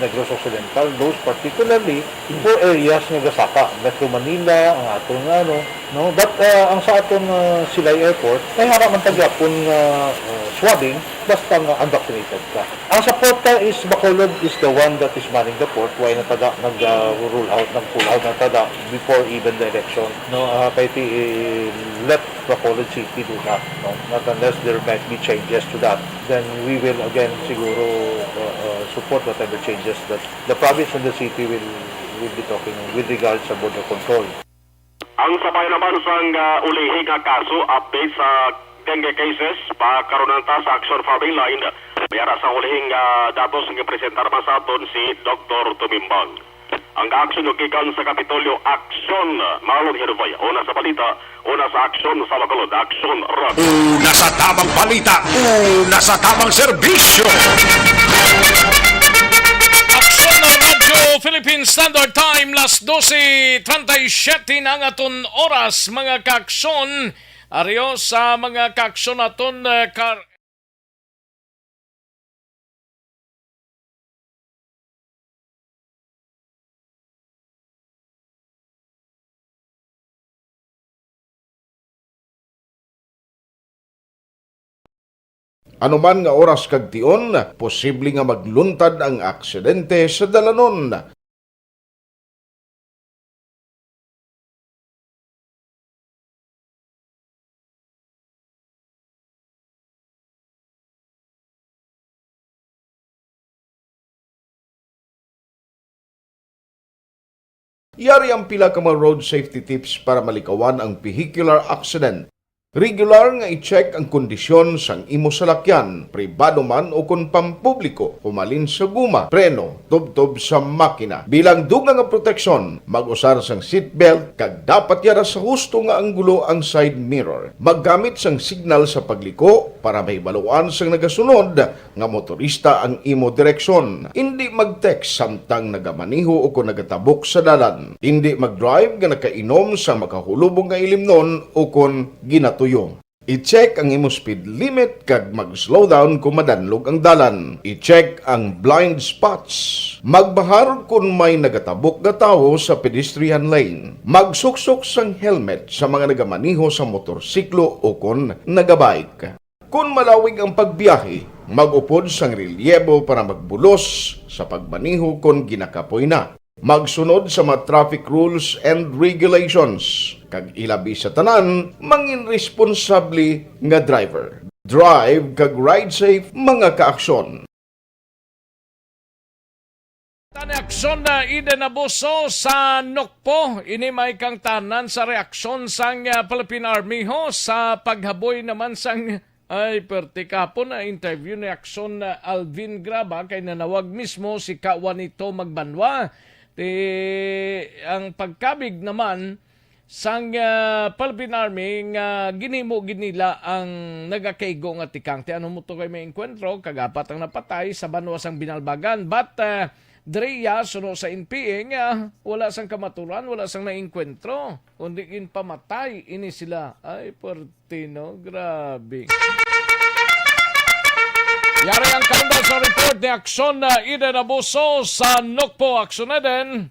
Negros Occidental, those particularly for areas nga gasaka, Metro Manila, ang aton nga, ano, no? But, uh, ang sa aton, uh, Silay Airport, may hara man ta gyapon nga, uh, swabbing, basta nga unvaccinated ka. Ang sa port ta is Bacolod is the one that is manning the port. Why na ta da nag, uh, rule out, nag-pull out na ta da before even the election, no? Uh, kay ti, let Bacolod City do that, no? Not unless there might be changes to that. Then we will again siguro, uh, uh, support whatever changes that the province and the city will, will be talking with regards sa border control. Ang sabay naman sang, ah, ulihi nga kaso, update sa dengue cases, pakarunan ta sa Action Farming Line. May ara sa ulihing, ah, datos nga presentar man sa aton si Doktor Tumimbang. Ang aksyon gikan sa Kapitolyo, Aksyon, Marlon Hirvay. Una sa balita, una sa aksyon sa Bacolod, Aksyon, Rod. Una sa tamang balita, una sa tamang serbisyo. Aksyon, Radyo Philippine Standard Time, las doce treinta y siete na ang aton oras, mga kaaksyon. Ari sa mga kaaksyon naton, eh, kar- Anuman nga oras kag tion, posible nga magluntad ang aksidente sa dalanon. Yari ang pila ka mga road safety tips para malikawan ang vehicular accident. Regular nga i-check ang kondisyon sang imo salakyan, pribado man o kon pampubliko, humalin sa guma, preno, tubtob sa makina. Bilang dugang nga proteksyon, mag-usar sang seatbelt kag dapat yara sa husto nga anggulo ang side mirror. Maggamit sang signal sa pagliko para mahibaluan sang nagasunod nga motorista ang imo direksyon. Indi mag-text samtang nagamaneho o kon nagatabok sa dalan. Indi mag-drive nga nakainom sa makahulubong nga ilimnon o kon ginatuyo. I-check ang imo speed limit kag mag-slow down kon madanlog ang dalan. I-check ang blind spots. Magbahar kon may nagatabok nga tawo sa pedestrian lane. Magsuksok sang helmet sa mga nagamaneho sa motorsiklo o kon nagabike. Kon malawig ang pagbiyahe, mag-upod sang relyebo para magbulos sa pagmaneho kon ginakapoy na. Magsunod sa mga traffic rules and regulations, kag ilabi sa tanan, mangin responsable nga driver. Drive kag ride safe, mga kaaksyon. Tani aksyon na Eden Abuso sa Nokpo. Ini may kang tanan sa reaksyon sang, ah, Philippine Army ho sa paghaboy naman sang, ay, perte kapon na interview ni aksyon na Alvin Graba kay nanawag mismo si Ka Juanito Magbanwa. Ti, ang pagkabig naman sang, ah, Philippine Army nga ginhimo gid nila ang nagakaigo nga tikang. Ti ano mo to kay may engkwentro, kag apat ang napatay sa banwa sang Binalbagan. But, ah, Dria, suno sa N P A nga wala sang kamaturan, wala sang naengkwentro, kundi ginpamatay ini sila. Ay, perte, no? Grabe. Yari ang kanda sa report ni Aksyon na Eden Abuso sa Nokpo. Aksyon Eden.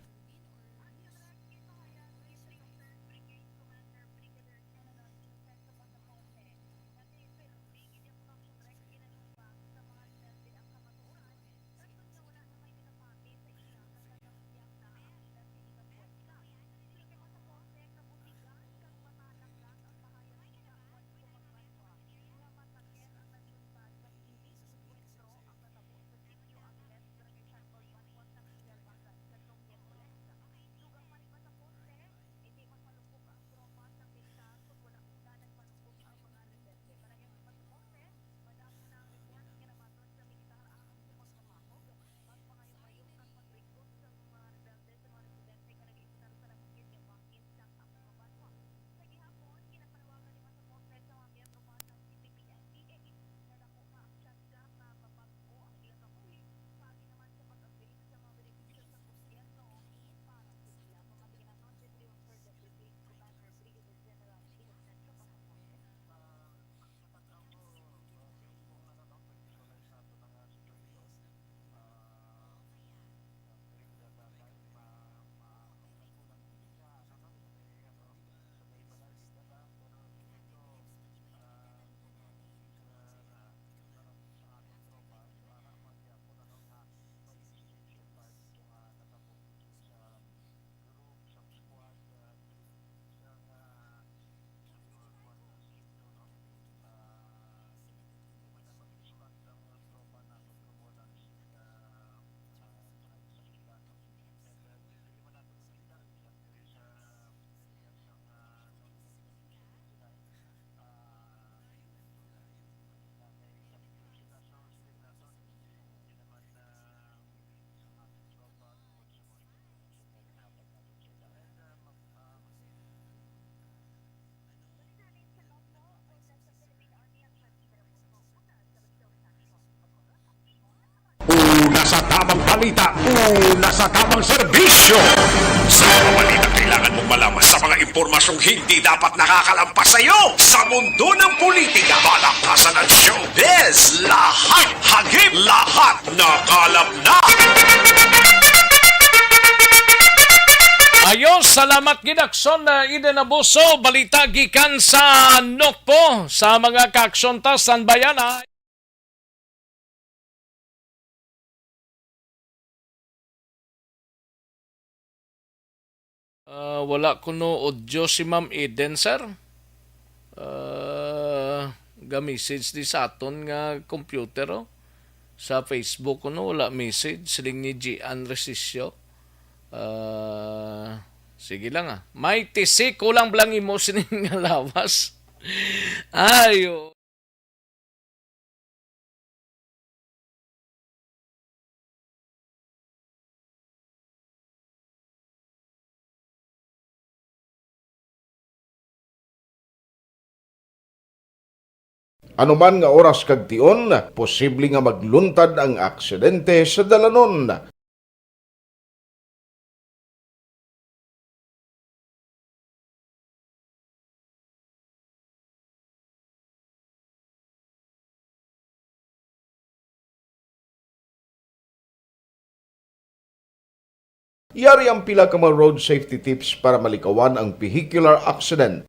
Una sa tamang balita, una sa tamang serbisyo. Sa mga balita kailangan mong malaman, sa mga impormasyong hindi dapat nakakalampas sa iyo, sa mundo ng politika, palakasan at showbiz, lahat hagip, lahat nakalap na. Ayos, salamat gid, Aksyon na Eden Abuso. Balita gikan sa Nokpo sa mga kaaksyon ta, standby na. Ah, wala kuno audio si Ma'am Eden, sir. Ah, ga-message di sa aton nga computer, oh. Sa Facebook, kuno wala message. Siling ni Gian Resisio. Ah, sige lang, ah. May tisi, kulang bala ang imo sining nga lawas. Ayo. Ano man nga oras kag tion, posible nga magluntad ang aksidente sa dalanon. Yari ang pila ka mga road safety tips para malikawan ang vehicular accident.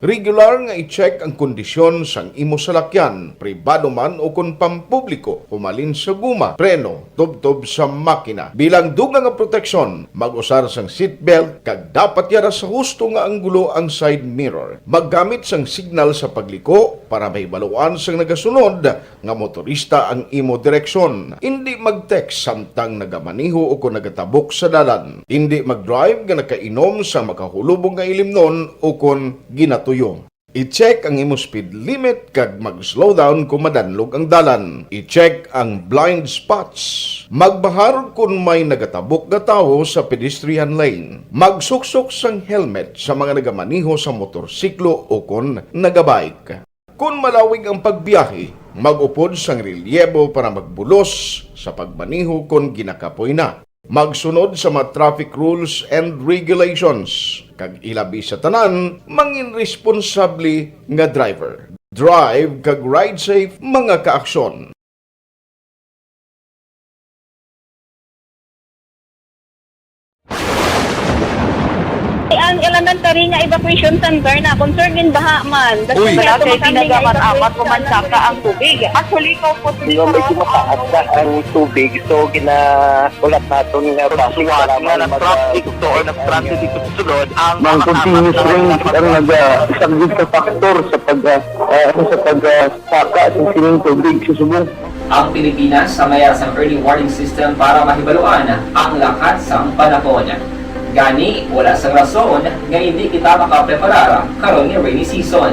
Regular nga i-check ang kondisyon sang imo salakyan, pribado man o kon pampubliko, humalin sa guma, preno, tubtob sa makina. Bilang dugang nga proteksyon, mag-usar sang seatbelt kag dapat yara sa husto nga anggulo ang side mirror. Maggamit sang signal sa pagliko para mahibaluan sang nagasunod nga motorista ang imo direksyon. Indi mag-text samtang nagamaneho o kon nagatabok sa dalan. Indi mag-drive nga nakainom sa makahulubong nga ilimnon o kon ginatuyo. I-check ang imo speed limit kag mag-slow down kon madanlog ang dalan. I-check ang blind spots. Magbahar kon may nagatabok nga tawo sa pedestrian lane. Magsuksok sang helmet sa mga nagamaneho sa motorsiklo o kon nagabike. Kon malawig ang pagbiyahe, mag-upod sang relyebo para magbulos sa pagmaneho kon ginakapoy na. Magsunod sa mga traffic rules and regulations, kag ilabi sa tanan, mangin responsable nga driver. Drive kag ride safe, mga kaaksyon. Ang elementary nga evacuation center na concerned in baha man. Uy. Wala kay tinaga man, amat ko man saka ang tubig. Actually, ikaw po, di ba, medyo mataas na ang tubig, so ginahulat naton nga traffic nga na-traffic to or na-stranded dito sa sulod ang mga continuous rain ang nag-, ah, isa gid sa factor sa pag, ah, ah, sa pag, ah, saka sa sining tubig sa Subo. Ang Pilipinas, sa maya sang early warning system para mahibaluan ang lakat sang panahon. Gani, wala sang rason nga indi kita makapreparar karon nga rainy season.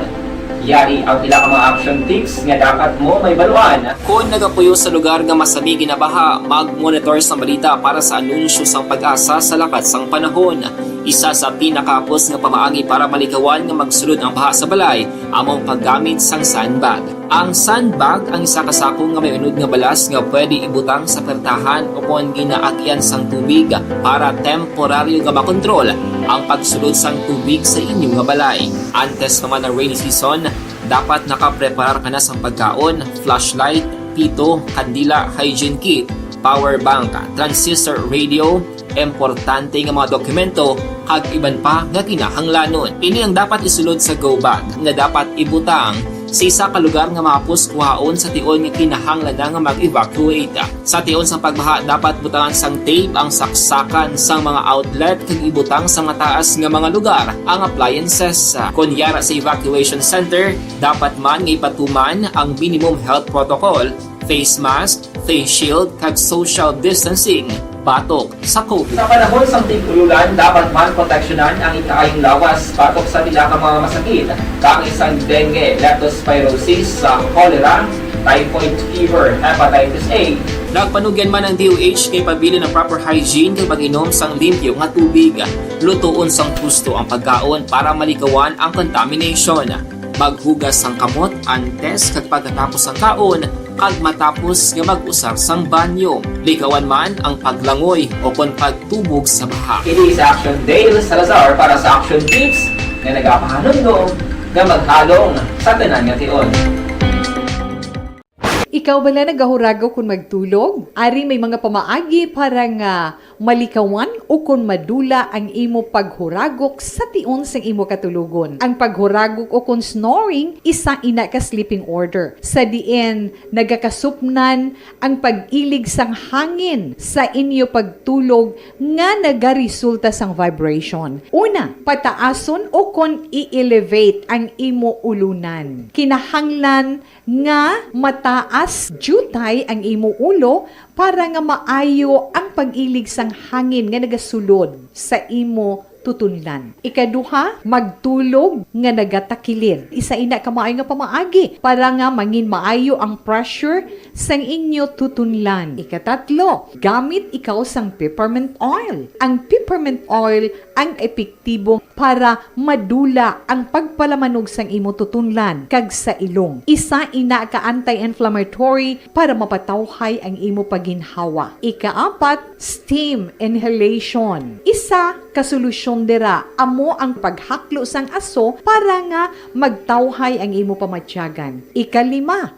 Yari ang pila ka mga action tips nga dapat mo mahibaluan. Kon nagapuyo sa lugar nga masami ginabaha, mag-monitor sang balita para sa anunsyo sang PAGASA sa lakat sang panahon. Isa sa pinakahapos nga pamaagi para malikawan nga magsulod ang baha sa balay amo ang paggamit sang sandbag. Ang sandbag ang isa ka sako nga may unod nga balas nga pwede ibutang sa pertahan o kon ginaagyan sang tubig para temporaryo nga makontrol ang pagsulod sang tubig sa inyo nga balay. Antes pa man ang rainy season, dapat nakapreparar ka na sang pagkaon, flashlight, pito, kandila, hygiene kit, power bank, transistor radio, importante nga mga dokumento, kag iban pa nga kinahanglanon. Ini ang dapat isulod sa go bag nga dapat ibutang sa isa ka lugar nga mahapos kuhaon sa tion nga kinahanglan na nga mag-evacuate. Sa tion sang pagbaha, dapat butangan sang tape ang saksakan sang mga outlet kag ibutang sa mataas nga mga lugar ang appliances. Kon yara sa evacuation center, dapat man nga ipatuman ang minimum health protocol, face mask, face shield, kag social distancing batok sa COVID. Sa panahon sang tig-ululan, dapat man proteksyonan ang ikaayong lawas batok sa pila ka mga masakit, kaangay sang dengue, leptospirosis, sa cholera, typhoid fever, hepatitis A. Nagpanugyan man ang D O H nga ipabilin ang proper hygiene kag pag-inom sang limpyo nga tubig. Lutoon sang husto ang pagkaon para malikawan ang contamination. Maghugas sang kamot antes kag pagkatapos sang kaon, kag matapos nga mag-usar sang banyo. Likawan man ang paglangoy o kon pagtubog sa baha. Ini si Action Dale Salazar para sa Action Tips nga nagapahanumdom nga maghalong sa tanan nga tion. Ikaw bala nagahuragaw kon magtulog? Ari may mga pamaagi para nga Malikawan ukon madula ang imo paghuragok sa tion sang imo katulogon. Ang paghuragok ukon snoring, isa ina ka sleeping order, sa diin nagakasupnan ang pag-ilig sang hangin sa inyo pagtulog nga nagaresulta sang vibration. Una, pataason ukon i-elevate ang imo ulunan. Kinahanglan nga mataas diutay ang imo ulo para nga maayo ang pag-ilig sang hangin nga nagasulod sa imo tutunlan. Ikaduha, magtulog nga nagatakilid. Isa ina ka maayo nga pamaagi para nga mangin maayo ang pressure sang inyo tutunlan. Ikatatlo, gamit ikaw sang peppermint oil. Ang peppermint oil ang epektibo para madula ang pagpalamanog sang imo tutunlan kag sa ilong. Isa ina ka anti-inflammatory para mapatawhay ang imo pagginhawa. Ikaapat, steam inhalation. Isa ka solusyon dira amo ang paghaklo sang aso para nga magtawhay ang imo pamatyagan. Ikalima,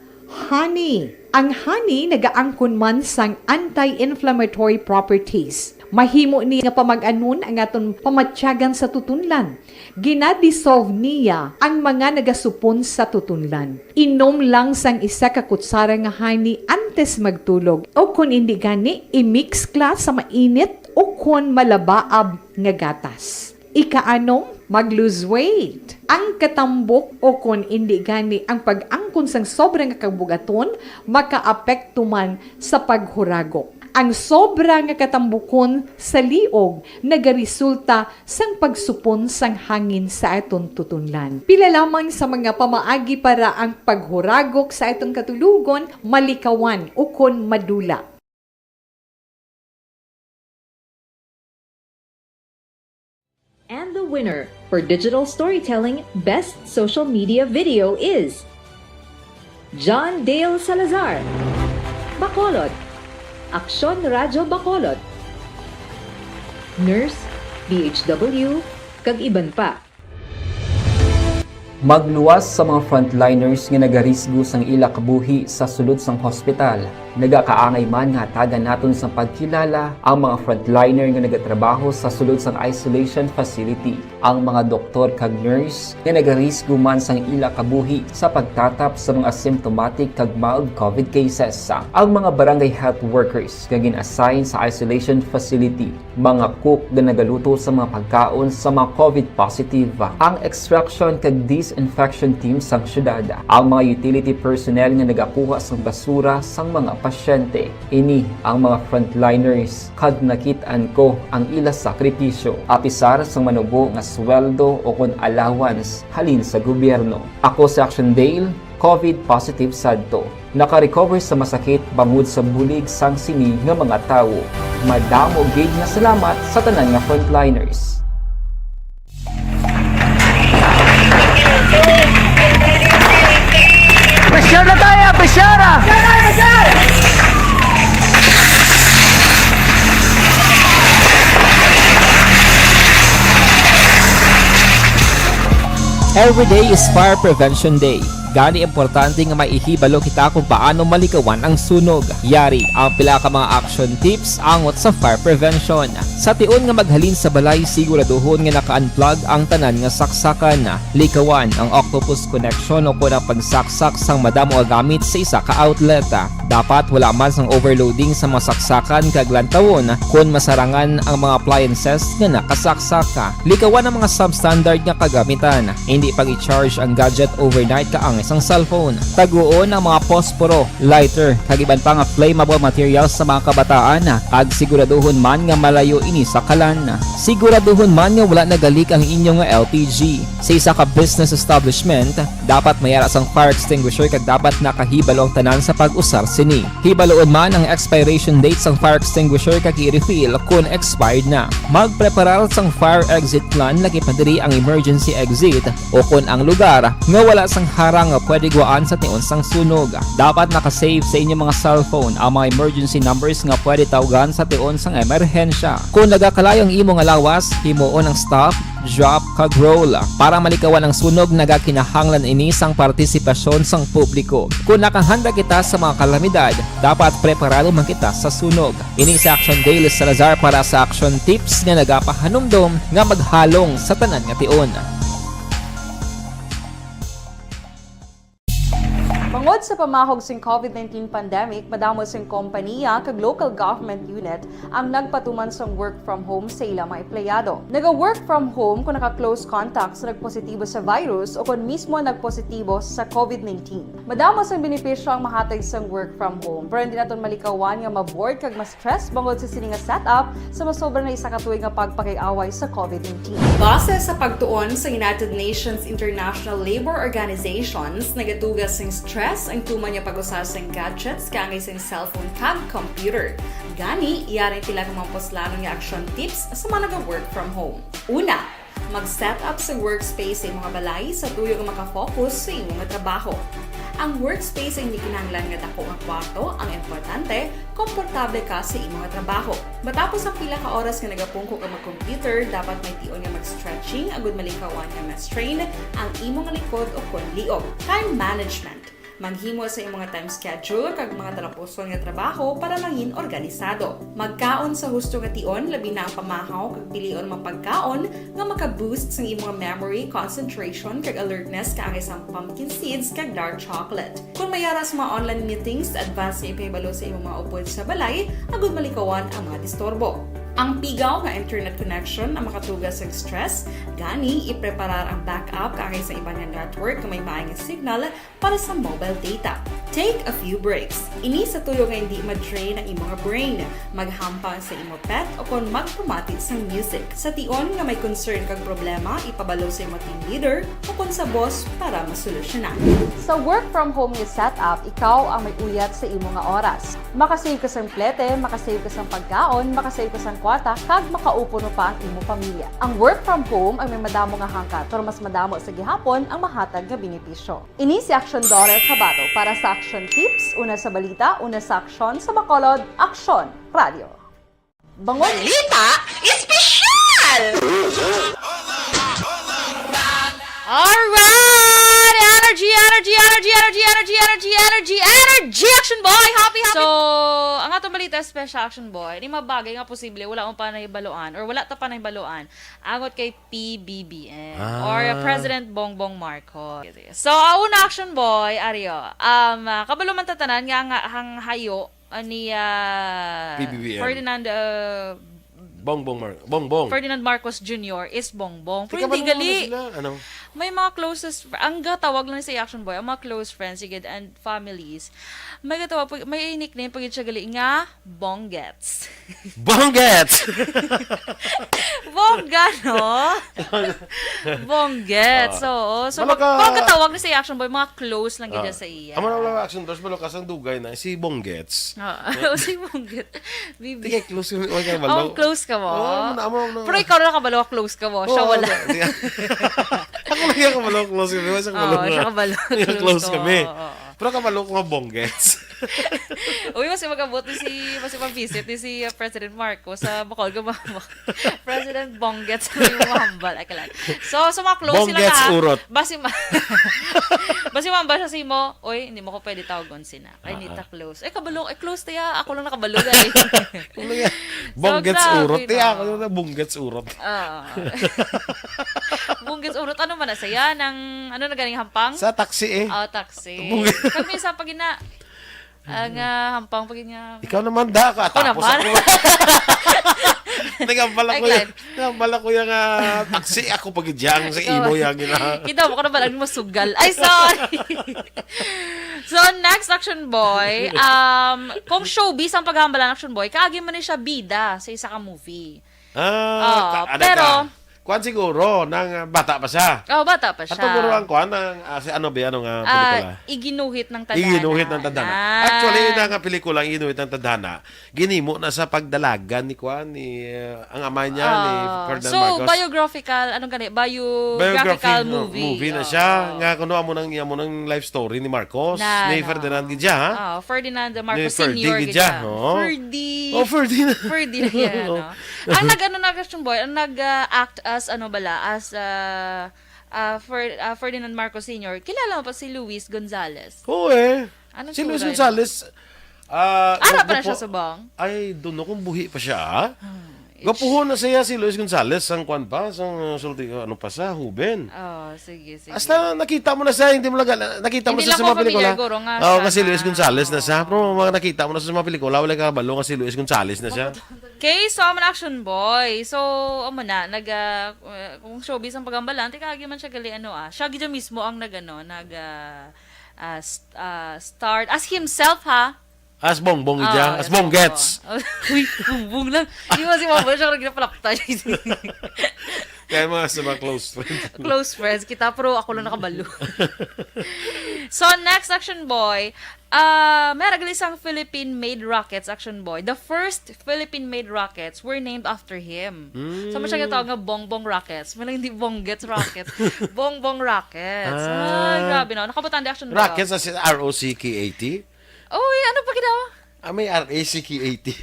honey. Ang honey nagaangkon man sang anti-inflammatory properties. Mahimo ni nga pamag-anon ang aton pamatyagan sa tutunlan. Gina-dissolve niya ang mga nagasupon sa tutunlan. Inom lang sang isa ka kutsara nga honey antes magtulog, o kon indi gani, i-mix kla sa mainit o kon malabaab nga gatas. Ikaanom, mag-lose weight. Ang katambok o kon indi gani ang pag-angkon sang sobra nga kabugaton makaapekto man sa paghuragok. Ang sobra nga katambukon sa liog nagaresulta sang pagsupon sang hangin sa aton tutunlan. Pila lamang sa mga pamaagi para ang paghuragok sa aton katulogon malikawan ukon madula. And the winner for digital storytelling best social media video is John Dale Salazar, Bacolod, Aksyon Radyo Bacolod, Nurse, D H W, kag iban pa. Magluwas sa mga frontliners nga nagarisgo sang ila kabuhi sa sulod sang hospital. Nagakaangay man nga hatagan naton sang pagkilala ang mga frontliner nga nagatrabaho sa sulod sang isolation facility, ang mga doktor kag nurse nga nagarisgo man sang ila kabuhi sa pagtatap sa mga asymptomatic kag mild COVID cases, ang mga barangay health workers nga gin-assign sa isolation facility, mga cook nga nagaluto sa mga pagkaon sa mga COVID positive, ang extraction kag disinfection team sang syudad, ang mga utility personnel nga nagakuha sang basura sang mga pasyente. Ini ang mga frontliners kag nakit-an ko ang ila sakripisyo, apisar sang manubo nga sweldo o kon allowance halin sa gobyerno. Ako si Action Dale, COVID positive sadto. Naka-recover sa masakit bangod sa bulig sang sini nga mga tawo. Madamo gid nga salamat sa tanan nga frontliners. Pressure na tayo! Pressure na! Every day is Fire Prevention Day. Gani, importante nga may ihibalo kita kung paano malikawan ang sunog. Yari ang pila ka mga action tips angot sa fire prevention. Sa tion nga maghalin sa balay, siguraduhon nga naka-unplug ang tanan nga saksakan. Likawan ang octopus connection o kon ang pagsaksak sang madamo nga gamit sa isa ka outlet. Dapat wala man sang overloading sa mga saksakan kag lantawon kon masarangan ang mga appliances nga nakasaksak. Likawan ang mga substandard nga kagamitan. Indi pag-i-charge ang gadget overnight kaangay sang cellphone. Taguon ang mga posporo, lighter, kag iban pa nga flammable materials sa mga kabataan, kag siguraduhon man nga malayo ini sa kalan. Siguraduhon man nga wala nagalik ang inyo nga L P G. Sa isa ka business establishment, dapat may ara sang fire extinguisher kag dapat nakahibalo ang tanan sa pag-usar sini. Hibaluon man ang expiration date sang fire extinguisher kag i-refill kon expired na. Magpreparar sang fire exit plan, lakip na diri ang emergency exit o kon ang lugar nga wala sang harang nga pwede guwaan sa tion sang sunog. Dapat naka-save sa inyo mga cellphone ang mga emergency numbers nga pwede tawgan sa tion sang emerhensya. Kon nagakalayo ang imo nga lawas, himuon ang stop, drop, kag roll. Para malikawan ang sunog, nagakinahanglan ini sang partisipasyon sang publiko. Kon nakahanda kita sa mga kalamidad, dapat preparado man kita sa sunog. Ini si Action Dale Salazar para sa Action Tips nga nagapahanumdom nga maghalong sa tanan nga tion. Bangod sa pamahog sing covid nineteen pandemic, madamo sing kompaniya kag local government unit ang nagpatuman sang work from home sa ila mga empleyado. Naga-work from home kung naka-close contact sa nagpositibo sa virus o kon mismo nagpositibo sa covid nineteen. Madamo sang benepisyo ang mahatag sang work from home, pero hindi naton malikawan nga ma-bored kag ma-stress bangod sa sini nga setup sa masobra na isa ka tuig nga pagpakig-away sa covid nineteen. Base sa pagtuon sa United Nations International Labour Organizations, nagatuga sing stress ang tuman nga pag-usa sing gadgets kaangay sing cellphone kag computer. Gani, yari ang pila ka mga puslanon nga action tips sa mga naga-work from home. Una, mag-set up sa workspace sa imong balay sa tuyo nga makafocus sa imong trabaho. Ang workspace ay hindi kinahanglan nga dako nga kwarto, ang importante, komportable ka sa imong trabaho. Matapos ang pila ka oras nga nagapungko ka mag-computer, dapat may tion nga mag-stretching agud malikawan nga ma-strain ang imong likod o kon liog. Time management. Maghimo sa imong time schedule kag mga talapuson nga trabaho para mangin organisado. Magkaon sa husto nga tion, labi na ang pamahaw kag pilion mga pagkaon nga maka-boost sang imong memory, concentration, kag alertness kaangay sang pumpkin seeds kag dark chocolate. Kung may ara sa mga online meetings, advance nga ipahibalo sa imong mga upod sa balay agud malikawan ang mga disturbo. Ang pigaw nga internet connection ang makatuga sang stress, gani ipreparar ang backup kaangay sa iban nga network nga may maay nga signal para sa mobile data. Take a few breaks. Ini sa tuyo nga hindi ma-drain ang imong brain. Maghampang sa imo pet o kon magpamati sang music. Sa tion nga may concern kag problema, ipabalo sa imo team leader o kon sa boss para masolusyonan. Sa work from home nga setup, ikaw ang may uyat sa imo nga oras. Makasave ka sang plete, makasave ka sang pagkaon, makasave ka sang kwarta, kag makaupuno pa ang imo pamilya. Ang work from home ang may madamo nga hangkat, pero mas madamo sa gihapon ang mahatag nga benepisyo. Ini si Action Daughter Kabato para sa Action Tips, una sa balita, una sa aksyon, sa Bacolod, Aksyon Radio. Bangon Balita Espesyal! Alright! Energy, energy, energy, energy, energy, energy, energy, energy, Action Boy! Happy, happy! So, ang atong balita special, Action Boy, ni mga bagay nga posible wala mo pa nahibaluan or wala ta pa nahibaluan angot kay P B B M Ah. or President Bongbong Marcos. So, ang una, Action Boy, Ario, um, ah, kabalo man ta tanan nga ang, ang hayo, ah, ni, ah, P B B M. Ferdinand, ah, Bongbong Mar-, Bongbong. Ferdinand Marcos Junior is Bongbong. Pero Teka, hindi gali. Sila? Ano? May mga closest fr-, ang gatawag lang sa Action Boy, ang mga close friends, sigid, and families. May gatawag, may nickname pa gid siya gali nga Bonggets. Bonggets! Bongga, no? Bonggets, Ah. oo. So, Balo mag-, ka- pag katawag ni sa Action Boy, mga close lang gid Ah. sa iya. Amo na lang Action Boy, balo ka sang dugay na, si Bonggets. Oo, si Bonggets. Bibi. Tingay close kami, wala kang balo. Amo, close ka mo? Oo, amo na, amo na. Pero ikaw na nakabalo, close ka mo. Siya Oo, wala. Ako lang yung kabalo, close kami. Wala siyang Oo, balo. Siya kabalo, Yung close close ka mo. kami. Oo, oo. Pero kabalo ko nga Bonggets. Uy, mas magabot ni si, mas mag-visit ni si, uh, President Marcos sa Bacolod, mama. President Bonggets ang imo mahambal. Ay, kalan. So, so mga close sila Bonggets ka. Urot. Basi ma-, basi mambal siya sa imo, "Oy, hindi mo ko pwede tawagon sina. Ay, Ah, hindi ta ah. close." Eh, kabalo, eh, close ta ya. Ako lang nakabalo, guys. Ano yan? So, Bonggets grabe, urot. Eh, no? Ako na Bonggets urot. Oo. Bonggets urot. Ano man na saya? Nang, ano na ganing hampang? Sa taxi eh. Oh, taxi. Bonggets. Kami sa pagina. Ang, ah, hampang pag niya. Ikaw naman, da, ka. Ako Tapos naman. ako. Nagambala Ay, ko yan. Glenn. Nagambala ko yung, ah, taxi. Ako pag diyang sa Ikaw. imo yung gina. Kita mo ko na ba lang masugal? Ay, sorry. So, next, Action Boy. Um, kung showbiz ang paghambalan, Action Boy, kaagi man ni siya bida sa isa ka movie. Ah, Oo, ka-, ano pero ka? Kuwan siguro, nang, ah, bata pa siya. Oh, bata pa siya. Ato guro ang kuwan, ang, ah, si ano ba, ano nga Ah, pelikula? Iginuhit ng Tadhana. Iginuhit ng Tadhana. Ah. Actually, yun nga pelikula, Iginuhit ng Tadhana, ginimo na sa pagdalagan ni kuwan, ni, ah, ang amay niya, ni Ah. Ferdinand So, Marcos. biographical, anong gani? Biographical Biography, no, movie. movie na Oo. siya. Nga, kuno amo nang, amo nang life story ni Marcos, Na, ni no. Ferdinand gid siya, ha? Ah, Ferdinand Marcos Ni Ferdy Senior gid gid siya, siya. oo. Ferdy. Oh, Ferdy na. Ferdy na yan, Oo. no? Ang nag-ano na, Action Boy, ang nag-, ah, act as ano bala, as, ah, ah, Fer-, ah, Ferdinand Marcos Senior, kilala mo pa si Luis Gonzalez? Oo eh. Anong Si Luis sura yun? Gonzalez, ah, Ara pa na gwapo-, siya subong? I don't know kung buhi pa siya, ah. Ah, it's Gwapuhon na siya si Luis Gonzalez, sang kwan pa, sang, uh, sulti, ano pa sa, huben. Oh, sige, sige. Hasta nakita mo na siya, hindi mo lang, nakita mo Hindi na lang siya sa ko mga pelikula. familiar, guro, nga Oo, siya nga si Luis na, Gonzalez na siya. oo. Pero mga nakita mo na sa mga pelikula, wala ka kabalo nga si Luis Gonzalez na siya. Okay, so amo na, Action Boy. So, amo na, nag, ah, uh, kung showbiz ang pagambalan, tika, agi man siya gali, ano, ah. Siya gid mismo ang nag, ano, nag, ah, ah, st-, ah, start as himself, ha? As Bongbong Oh, siya, as as Bongbong. Bonggets. Uy, Bongbong lang. Di ba si Bongbong siya, nagpalapta siya. Kaya mga sa mga close friends. Close friends kita, pero ako lang nakabalo. So, next, Action Boy, ah, may ragali sang Philippine-made rockets, Action Boy. The first Philippine-made rockets were named after him. So, mo siya Mm. ginatawag nga Bongbong Rockets. Wala, hindi Bonggets Rockets. Bongbong Rockets. Ay, Ah. grabe, no? Nakabutang di, Action Boy, oh. Rockets as in R O C K A T? Uy, ano pa ginawa? Ah, may R A C K A T.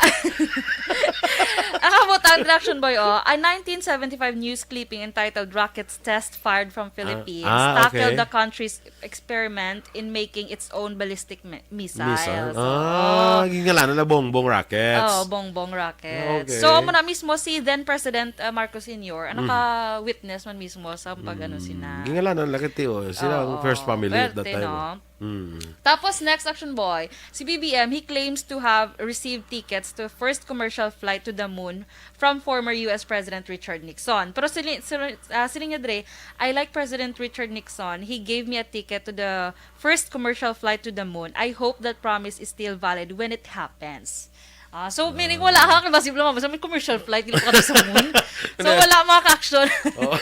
Ang kabutang, Action Boy, oh. A nineteen seventy-five news clipping entitled Rockets Test Fired from Ah, Philippines ah, Tackled okay. the Country's Experiment in Making Its Own Ballistic Mi-, Missiles. Missile? Oo. Ah, gingalanan na Bongbong Rockets. Oo, Bongbong Rockets. Okay. So, amo na mismo si then President, uh, Marcos Senior, ang Mm. naka-witness man mismo sa pag-ano Mm. sina. Gingalanan lang kay Tio. Sila ang Oo, first family at that pwerte, time. no? Mm. Tapos, next, Action Boy, si B B M, he claims to have received tickets to first commercial flight to the moon from former U S President Richard Nixon. Pero sili-, sili-, ah, siling niya dre, "I like President Richard Nixon. He gave me a ticket to the first commercial flight to the moon. I hope that promise is still valid when it happens." Ah, so, meaning, wala ka, kasi wala mabasa, may commercial flight, di pa ka sa moon. So, Hindi. wala, mga ka-action. Oo.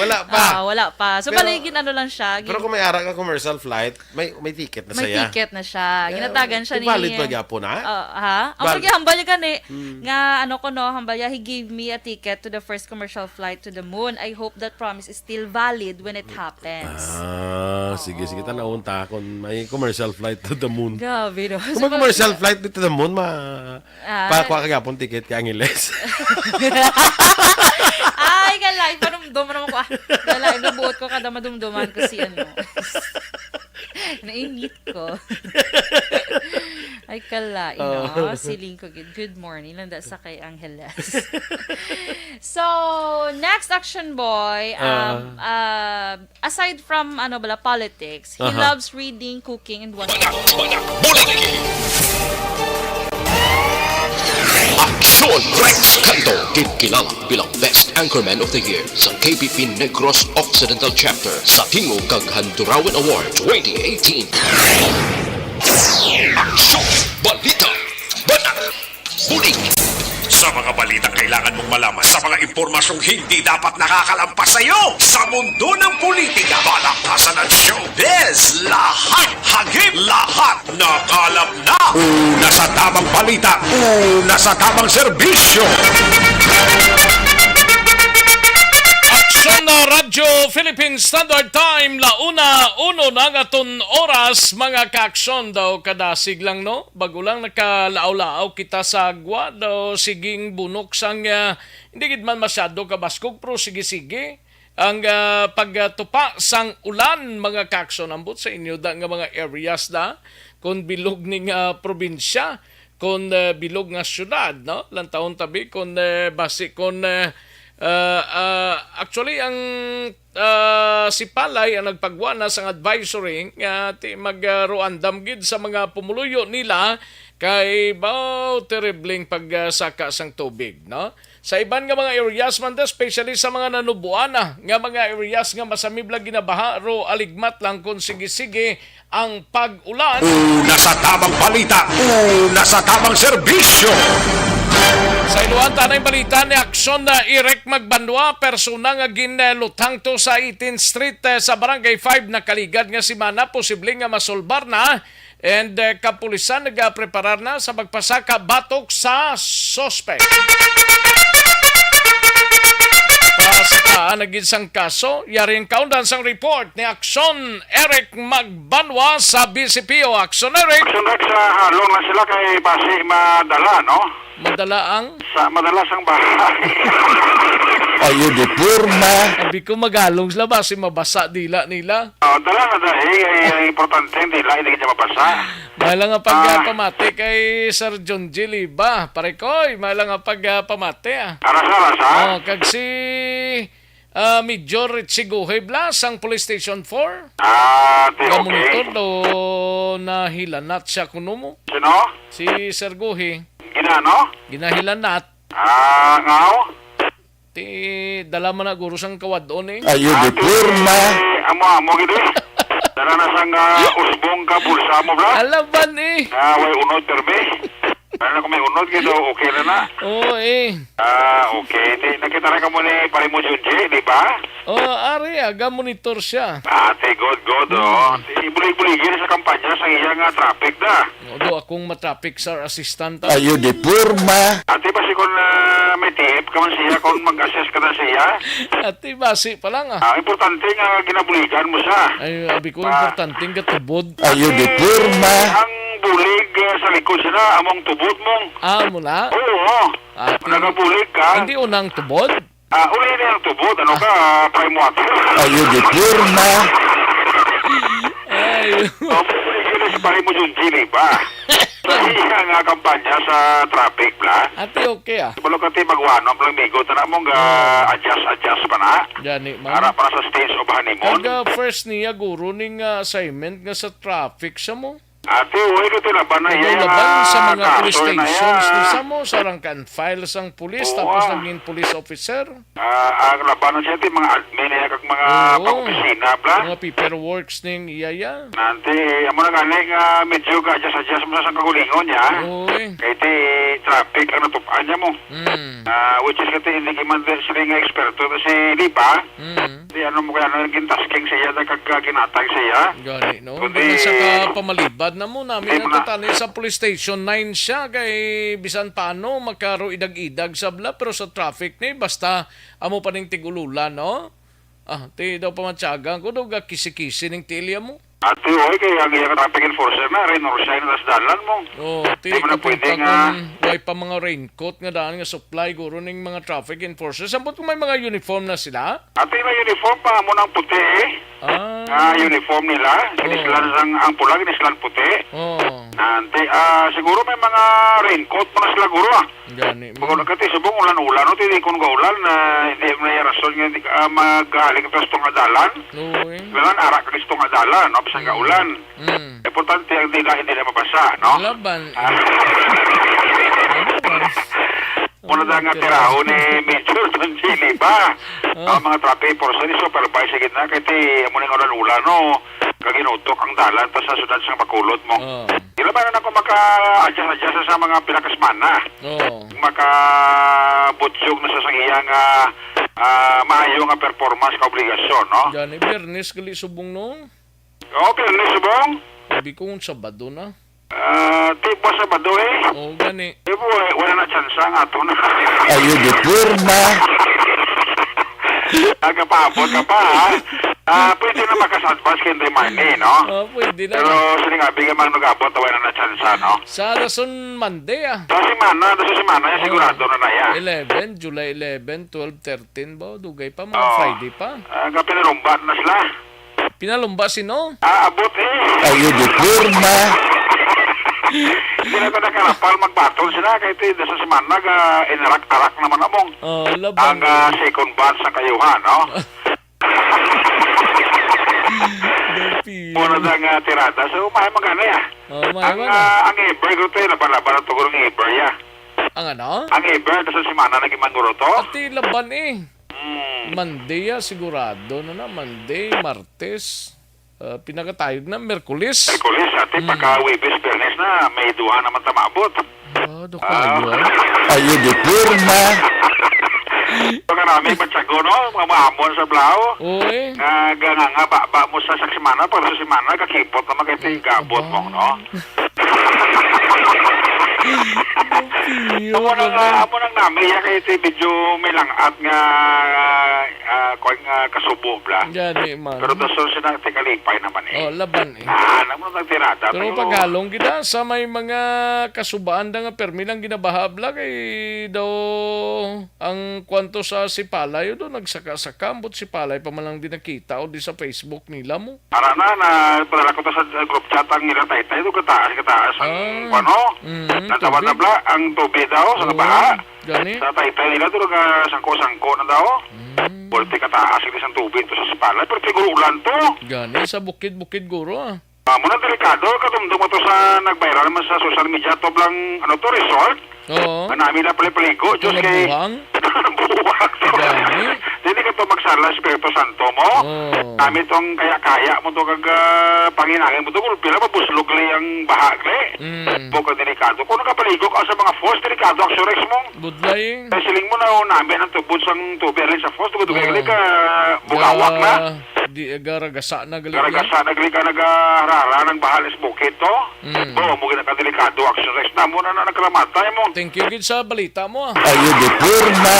Wala pa. Ah, wala pa. So, Pero, bali, gin-ano lang siya, pero gin- kung may ara ka commercial flight, may, may ticket na May siya. ticket na siya. Eh, Ginatagan siya ni invalid pa gyapon, ha? Ah, ha? Ang Val- lagi hambal niya gani, Hmm. nga, ano ko, no, hambal niya, "He gave me a ticket to the first commercial flight to the moon. I hope that promise is still valid when it happens." Ah, sige, sige, Oo. tanawon ta kung may commercial flight to the moon. Grabe, no? Kung may So, commercial flight to the moon, ma-, Ah. pakuha ka gyapon ticket ka Angeles. Ay, kala, ipanumdum naman ko, ah. Kala, nabuot ko kada madumduman ko si ano. Nainit ko. Ay, kalain, Oh. no? Siling ko, good, good morning. Landa sa kay Angeles. So, next, Action Boy, um, Ah. uh, aside from, ano bala, politics, he Aha. loves reading, cooking, and watching. Aksyon Rex Canto, gid kilala bilang Best Anchorman of the Year sa K B P Negros Occidental Chapter sa Tingog kag Handurawan Award twenty eighteen. Aksyon! Balita! Balita! Bulig! Sa mga balitang kailangan mong malaman, sa mga impormasyong hindi dapat nakakalampas sa iyo, sa mundo ng politika, palakpasan at showbiz, lahat hagip, lahat nakalap na. Una sa tamang balita, una sa tamang serbisyo. Aksyon na Radyo Philippine Standard Time, la una, uno na nga ton oras, mga kaaksyon daw, kadasig lang, no? Bago lang nakalaaw-laaw kita sa agwa, daw siging bunok sang, ah, hindi gid man masyado kabaskog, pero sige-sige ang, ah, pagtupa sang ulan, mga kaaksyon. Ambot sa inyo da nga mga areas da, kung bilog ning, ah, probinsya, kung, ah, bilog nga syudad, no? Lantawon tabi kung, ah, basi kung, ah, ah, ah, actually, ang, ah, si Palay ang nagpagwa na sang advisory nga ti-, mag, ah, ruandam gid sa mga pumuluyo nila kay baw terribleng pagsaka sang tubig, no? Sa iban nga mga areas man da, especially sa mga nanuboan na nga mga areas nga masamib lang ginabaha, ro aligmat lang kung sige-sige ang pag-ulan. Una sa tamang balita, una sa tamang serbisyo. Sa iluan, tanay balita ni Aksyon na Eric Magbanwa, persona nga ginlutang to sa eighteenth Street, eh, sa Barangay five nakaligad nga semana, posible nga masulbar na. And, eh, kapulisan nagapreparar na sa magpasaka batok sa suspect. Pasaka na gid sang kaso, yari ang kaundan sang report ni Aksyon Eric Magbanwa sa B C P O. Aksyon Eric. Aksyon Eric, sa halong na sila kay basi madala, no? Madala ang Sa madalas ang baha. Ayo di porma. Abi ko magalong sila ba si mabasa dila nila. Oh, dala na dahil ay ang importante ang dila, hindi ka mabasa. May lang nga pag Ah. ah, pamati kay Sir John G. Liba. Pare ko, may lang nga pag ah, pamati ah. Arasa, arasa. Oh, kag si ah, Major Richie Guhi Blas ang Police Station four. Ah, di okay. Gamonitor daw nahilanat siya kuno mo. Sino? Si Sir Guhi. Ginano? Ginahilanat. Ah, ngaw? Ti, dala man na guro sang kawad-on eh. Ayo di porma. Amo-amo gid eh. Dala na sang ah, usbong ka bulsa mo, bro. Alaban eh. Ah, way unod, permi. Dala na kung may unod gid, oh, okay na na. Oo eh. Ah, okay. Di, nakita na ka mo ni pare mo, Junji, di ba? Oh, ari, aga monitor siya. Ah, ti, good, good, oh. Hmm. Ti, bulig-buligi na sa kampanya sa iya nga traffic na. Although akong matraffic, sir, assistant, ah. Ayo di porma. Ate, basi kung ah, may T F ka man siya, kung mag-assess ka na siya. Ate, basi pa lang, ah. Ah, importante nga ginabuligan mo siya. Ay, abi ko, Ah. importante nga tubod. Ayo di Ate, porma. Ang bulig ah, sa likod sila, among tubod mong. Ah, muna? Oo. Ate, Nagabulig ka. Hindi unang tubod? Ah, uli na ang tubod. Ano ka, prime water? Ayo di porma. Ay. Oh, yun ang pare mo yung Jimmy ba? Sa iya nga kampanya sa traffic na. Ate, okay ah. Balo ka ti magwano ang amigo, tana mo nga Oh. adjust, adjust pa na. Gani man. Ara para sa stage of honeymoon. Kag ah, first niya guro ning ah, assignment nga sa traffic siya mo. Ate, uy, ko tinaban na Nagay iya laban sa mga kaso police na stations iya. ni Samo, sa rank and file sang pulis, Oo, tapos ah. naging police officer. Ah, ang labanan siya, ti mga admin niya, kag mga Oo. pag-opisina, bla. Mga paperworks ning iya, iya. Nanti, amo na gani nga medyo ga-adjust-adjust mo sa kagulingon niya. Oo, eh. Kay ti traffic ang natupan niya mo. Mm. Ah, which is kati hindi ka man din sila nga eksperto, kasi di ba? Mm. Di ano mo kaya nang gintasking siya, na kag ginatag siya. Gani, no? Kundi Hindi na siya ka pamalibad na mo. Nami Hindi na mo na. Tatani sa police station nine siya, kay bisan paano, makaro idag-idag sa bla, pero sa traffic ni, basta amo pa ning tig-ululan, no? Ah, ti daw pamatyagan ko, daw ga kisi-kisi ning tiil ya mo. Ate, oy, kay ang iyang traffic enforcer na, rain or shine, nas dalan mo. Oh, ti Di mo na kapin pwede pa nga. Kung way pa mga raincoat nga daan nga supply, guro ning mga traffic enforcer. Sampot kung may mga uniform na sila? Ate, may uniform pa, mo nang puti eh. Ah. Ah, uniform nila. Oh. Kinislan sang, ang pula, kinislan puti. Oh. Ante, ah, siguro may mga raincoat mo na sila, guro, ah. Gani mo. Bukod na kati, subong ulan-ulan, no? Ti di kun gaulan, na hindi mo na yung rason nga hindi ka, ah, maghalik ka sa tunga dalan. Oo, eh. Kailangan ara ka sa tunga dalan, no? Bisan Mm. gaulan. Mm. Importante ang dila, hindi na mabasa, no? Laban. Ah. Ano ba? Muna Ano na nga ba? Tiraho ni Major Don Chili ba? Ah. Ang mga traffic person, i-supervise, sige na, kay ti, amo ning ulan-ulan, no? Kaginutok ang dalan pa sa siyudad sa Bacolod mo. Ah. Di ba, meron ako maka-adjust-adjust sa mga pila ka semana? Oo. Makabutyog na sa sang iya nga, ah, maayo nga performance ka obligasyon, no? Gani, Biyernes gali subong, no? Oo, Biyernes subong. Sabi ko, kung Sabado na. Ah, tipo Sabado, eh. Oo, gani. Di po, eh, wala na tsansa nga ato na. Ayo, di porma. Nagapabot ka pa, ha? Ah, pwede na makas-advance kay Andre Marnie, no? Ah, pwede na. Pero sining abi ka man nag-abot, wala na tsansa, no? Sa dason Monday, ah. Sa semana, sa semana, yan, Oo. Sigurado na na yan. Eleven, July eleven, twelve, thirteen ba? Dugay pa, mga Oo. Friday pa. Ah, kapinalumba na sila. Pinalumba sino? Ah, abot eh. Ayo di porma. Hindi na ko nakarapal magbaton sila kay ti sa semana ga inarak-arak naman among Oh, laban ang ah, eh. Second batch sa kayuhan, no? Dapi. Muna na nga tirada. So, may magana ya. Oh, may Ang, mga. Ah, ang Eber, guto yun, laban-laban ang tugurong Eber ya. Ang ano? Ang Eber, sa semana na gimanguro to. Ati laban eh. Hmm. Monday, ah, sigurado na na. Monday, Martes. Ah, pinakatayog na, Merkulis. Merkulis, ate, Hmm. pagka Webes, Biyernes na, may duha naman tamabot. Ah, do Ah. kayo. Ayo di porma. Pagka namin, matyago, no? Mga maamon sa Blao. Oo, eh. Nga, nga, nga, nga, ba, ba mo sa, sa semana, pag sa semana, kakipot naman kayo ito yung gabot mo, Aba. No? Iyo, Amo na nga, amo nang nami, ya kay ti medyo may langat nga, ah, kuwan nga kasubo, bla. Gani man. Pero dason siya nang ti kalipay naman, eh. Oh, laban, eh. Ah, namo nang tirada, Pero pero paghalong gid, ah, sa may mga kasubaan da nga permi lang ginabaha, bla, kay daw ang kwanto sa sipalay, do, nagsaka-saka, ambot sipalay pa man lang di nakita o di sa Facebook nila mo. Ara na, na, padala ko to sa group chat ang ila taytay, do, kataas, kataas ang, Ah. ano, Mm, natawad na tubig. bla, ang tubig daw, sa Oo, nabaha. gani. Sa taytay nila, do, nga sangko-sangko na daw. Mm. Bulti kataas, ini sang tubig to sa sipalay, pero siguro ulan to. Gani, sa bukid-bukid guro, ah. Amo na delikado, katumdong mo to sa nag-viral naman sa social media, to blang, ano to, resort? Oo. Ang nami na paligo, Ito Diyos kay nagbuhang? Buhang to. Gani? Dili ka to magsala sa Espiritu Santo mo. Oo. Nami tong kaya-kaya mo to kag, ah, panginangin mo to, kung pila mabuslog li ang baha, li. Mm. Bukod delikado. Kung nakapaligo ka sa mga falls, delikado ang surex mo. Budlay. Kay siling mo na, oh, nami ang tubod sang tubig rin sa falls, tugod Oo. ka bugawak na. Ga-, di, garagasa na gali. Garagasa na gali ka, nagaharara ng bahal is bukid to. Mm. Bo, mo gina ka delikado, action sex na mo na, na nagkalamatay mo. Thank you gid sa balita mo, ah. Ayo, di pirma.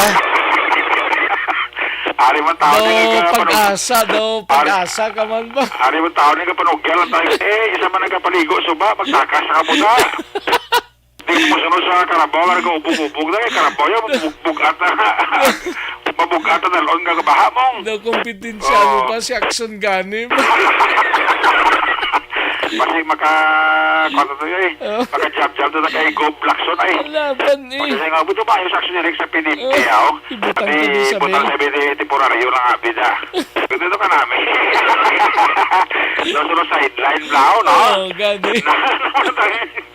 Ari man tao Do ni nga pag-asa, do Ari- pag-asa ka man ba? Ari man tao ni nga panugyan lang tayo. Eh, isa man nagkapaligo, suba, magtakas na ka muna. Di mo sunod sa karabaw nga nag-ubog-ubog na, eh, karabaw yan, mabug-, bugat na. Mabugat na dalon nga baha mo. Daw kompetensya mo Oo. pa si Action gani. Basi maka, kuwan to, eh. Oo. Maka-jab-jab to na kay Gob Lacson, ay. Laban, eh. Kasi nga, buto ba yung Action Eric sa pininte, Oo. oh? Ibutang Pati ko din sa ibutang bel. sa bel, eh, temporaryo lang, abid, ah. Gusto to ka namin. Doon sa sideline, bla, no? Oo, gani.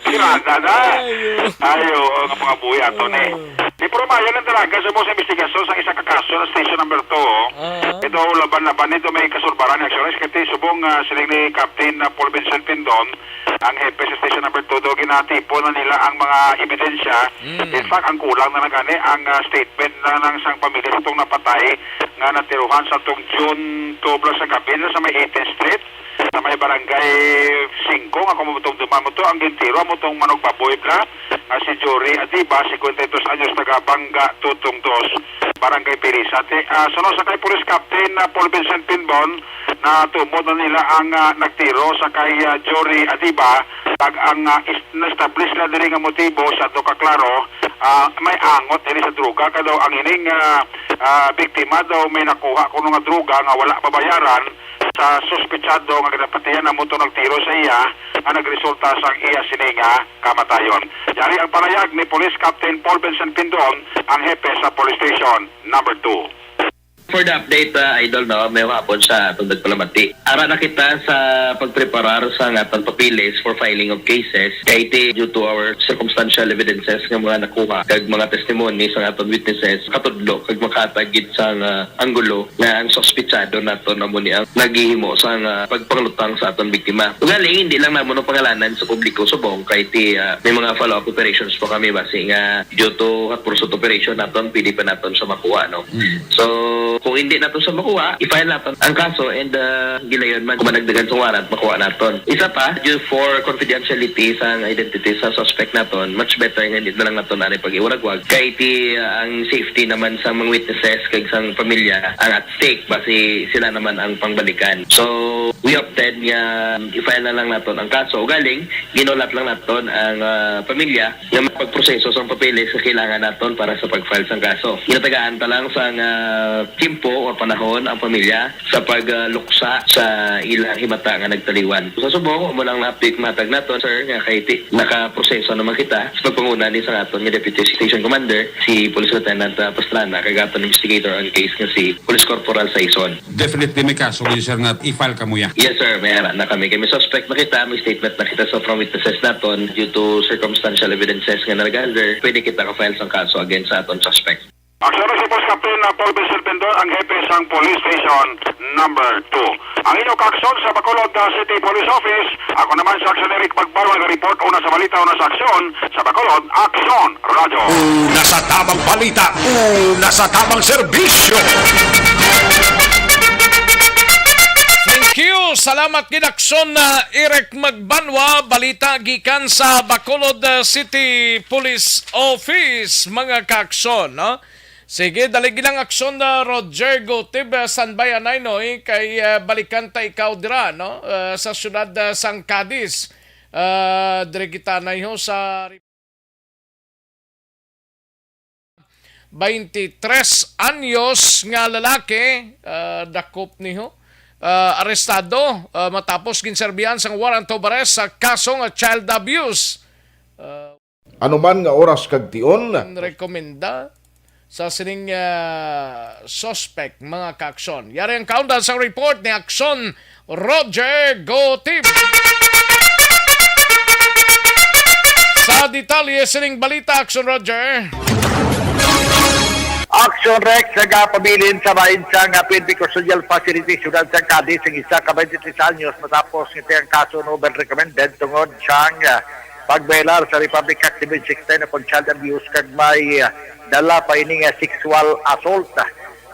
Tirada na. Ayo. Ayo, nga mga buhi ato ni. Oh. Di pero mayan ang dalaga sa mga investigasyon sa isa ka kaso sa station number two. Ah. Ito, laban-laban nito may kasulbaran ni Action Rice. Kasi subong, ah, siling ni Captain, ah, Paul Vincent Pindon, ang hepe sa station number two, do ginatipo na nila ang mga ebidensya. Mm. In fact, ang kulang na lang gani ang, ah, statement na ng isang pamilya sa itong napatay nga natiruhan sa itong June two bla sa gabi na sa may eighteenth Street. Sa may Barangay Singko, nga kung matumduman mo to, ang gintiro mo tong manugbaboy bla, nga si Jory Adiba, cincuenta y dos anyos, taga Banga, Tutong Dos, Barangay Pirisa. Ti-, ah, suno sa kay Police Captain na Paul Vincent Pinbon, natumod na nila ang, ah, nagtiro sa kay, ah, Jory Adiba, kag ang, ah, is-, na-establish na diri nga motibo sa to ka klaro, ah, may angot diri sa droga, kay daw ang ining, ah, ah, biktima daw may nakuha kuno nga droga nga wala mabayaran, sa suspetsado nga ginapatihan ang motor nagtiro sa iya nga nagresulta sa iya sini nga kamatayon. Yari ang palayag ni Police Captain Paul Vincent Pindon, ang hepe sa Police Station number two. For the update, uh, Idol, no, may hapon sa atong nagpalamati. Ara na kita sa pagpreparar sa aton papeles for filing of cases. Kay ti, due to our circumstantial evidences nga mga nakuha kag mga testimony sa aton witnesses, katudlo kag makatagit sa nga anggulo nga ang suspetsado naton amo ni ang naghihimo sang, ah, pagpanglutang sa aton biktima. Ugaling, hindi lang namon ang pangalanan sa publiko subong kay ti, ah, may mga follow-up operations pa kami basi nga due to hot pursuit operation naton, pwede pa naton sa makuha, no? Mm. So, kung hindi naton sa makuha, i-file naton ang kaso and, ah, gilayon man, kung managdagan sa warrant, makuha naton. Isa pa, due for confidentiality sa identity sa suspect naton, much better nga hindi na lang naton ari pag-iwaragwag. Kay ti, ah, ang safety naman sa mga witnesses kag sang pamilya ang at stake, basi sila naman ang pangbalikan. So, we opted nga i-file na lang naton ang kaso. Ugaling, ginulat lang naton ang, ah, pamilya nga magpagproseso sang papeles nga kailangan naton para sa pag-file sang kaso. Ginatagaan ta lang sang, ah, tiyempo o panahon ang pamilya sa pagluksa sa ilang himata nga nagtaliwan. Sa subong, amo lang na update matag naton, sir, nga kay ti-, nakaproseso naman kita sa pagpanguna ni sa aton nga Deputy Station Commander, si Police Lieutenant, ah, Pastrana, kag aton investigator on case nga si Police Corporal Saison. Definitely may kaso kayo, sir, nga i-file kamo ya. Yes, sir. May ara na kami. Kay may suspect na kita, may statement na kita sa from witnesses naton. Due to circumstantial evidences nga nag-gather, pwede kita ka-file sang kaso against sa aton suspect. Aksyon sa Police Captain na Paul Vincent Pindon, ang hepe sang Police Station number two. Ang inyong kaaksyon sa Bacolod, uh, City Police Office. Ako naman si Aksyon Eric Pagbarwa, nag-report una sa balita, una sa aksyon sa Bacolod, Aksyon Radyo. Una sa tamang balita, una sa tamang serbisyo. Thank you. Salamat gid, Aksyon, ah, Eric Magbanwa. Balita gikan sa Bacolod, ah, City Police Office, mga ka-aksyon, no? Sige, dali gid lang, Aksyon, ah, Roger Gutib, ah, standby anay, no? Eh, kay, ah, balikan ta ikaw dira, no? Ah, sa siyudad, ah, sang Cadiz. Ah, diri kita anay ho sa twenty-three anyos nga lalaki, ah, dakop niho, ah, arestado, ah, matapos ginserbihan sang warrant of arrest sa kaso nga child abuse. Ah, Anuman nga oras kag tion, rekomenda sa sining, ah, suspect, mga ka-aksyon. Yari ang kaundan sa report ni Aksyon Roger Gotib. Sa detalye sining balita, Aksyon Roger. Action Rex nagapabilin sa bahin sang P N P Custodial Facility, Siyudad sang Cadiz, ang isa ka twenty-three anyos matapos nga ang kaso novel recommended tungod sang, ah, pagbayolar sa Republic Act seven sixty-nine o pag-child abuse kag may, ah, dala pa ini nga sexual assault.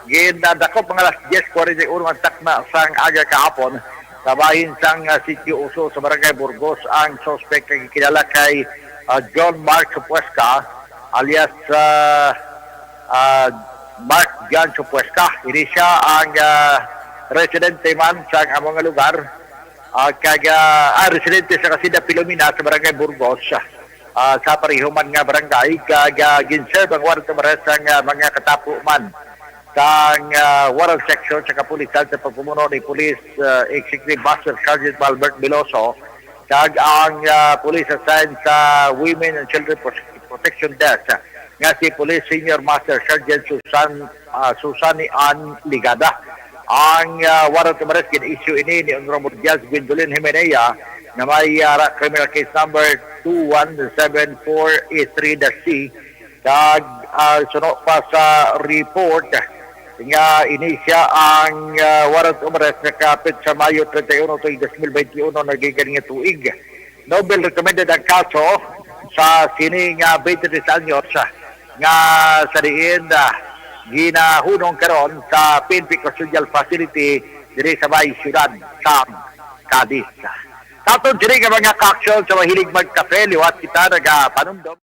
Gindakop mga alas diyes kwarenta y uno ang takna sang aga kahapon sa bahin sang, ah, Sitio Uso sa Barangay Burgos ang suspect nga gikilala kay, ah, John Mark Supuesca alias, ah, ah, Mark John Supuesca. Ini sia ang, ah, residente man sang amo nga lugar, ah, kag, ah, ah, residente sa Casida Filomena sa Barangay Burgos, ah, sa pareho man nga barangay, kag, ah, ginserve ang warrant of arrest sang, ah, mga katapo man sang, ah, warrant section sa kapulisan sa pagpamuno ni Police, ah, Executive Master Sergeant Albert Veloso, kag ang, ah, police assigned sa Women and Children Pros-, Protection Desk, nga si Police Senior Master Sergeant Susan, ah, Susani Ann Ligada. Ang, ah, warrant of arrest gin-issue ini ni Honorable Judge Gwendolyn Jimenea, nga may, ah, ra-, criminal case number two one seven four eight three dash C, kag, ah, suno pa sa report nga ini sia ang, ah, warrant of arrest nga kapit sa Mayo treinta y uno tuig dos mil bente y uno, nagikan nga tuig. Novel recommended ang kaso sa sini nga twenty-three anyos, ah, nga sa diin, ah, ginahunong karon sa P N P Custodial Facility diri sa may siyudad sa Cadiz. Sa aton sini nga mga ka-aksyon, sa mahilig magkape, liwat kita nagapanumdom.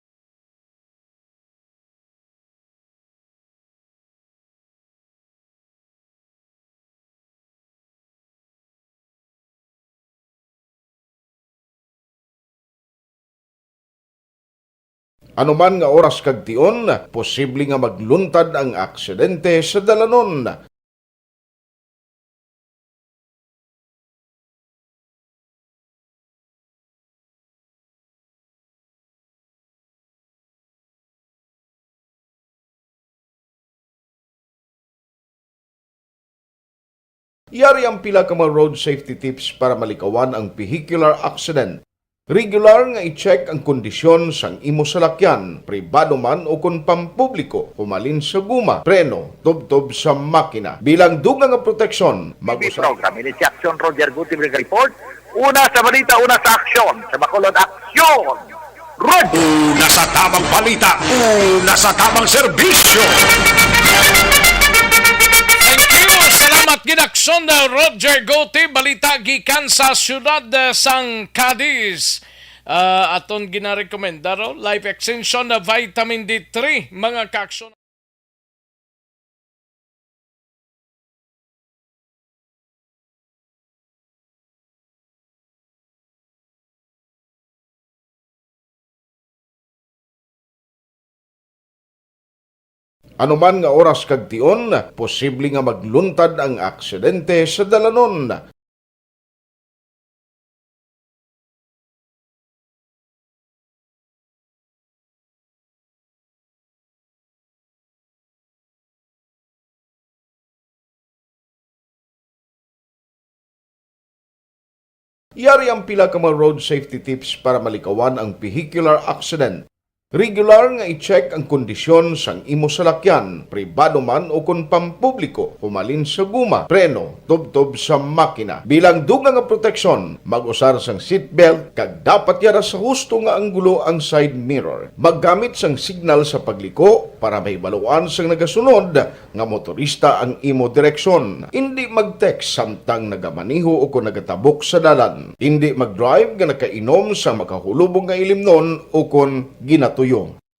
Anuman nga oras kag tion, posible nga magluntad ang aksidente sa dalanon. Yari ang pila ka mga road safety tips para malikawan ang vehicular accident. Regular nga i-check ang kondisyon sang imo salakyan, pribado man o kon pampubliko, humalin sa guma, preno, tubtob sa makina. Bilang dugang nga proteksyon, T V mag-usa program ini si Aksyon Roger Gutierrez report. Una sa balita, una sa aksyon. Sa Bacolod, Aksyon Roger. Una sa tamang balita, una sa tamang serbisyo. Thank you. Salamat gid, Aksyon, uh, Roger Gote. Balita gikan sa siyudad, uh, sang Cadiz. Ah, aton ginarekomenda, no? Life Extension na Vitamin D three, mga ka-aksyon. Anuman nga oras kag tion, posible nga magluntad ang aksidente sa dalanon. Yari ang pila ka mga road safety tips para malikawan ang vehicular accident. Regular nga i-check ang kondisyon sang imo salakyan, pribado man o kon pampubliko, humalin sa guma, preno, tubtob sa makina. Bilang dugang nga proteksyon, mag-usar sang seatbelt kag dapat yara sa husto nga anggulo ang side mirror. Maggamit sang signal sa pagliko para mahibaluan sang nagasunod nga motorista ang imo direksyon. Indi mag-text samtang nagamaneho o kon nagatabok sa dalan. Indi mag-drive nga nakainom sa makahulubong nga ilimnon o kon ginatuyo.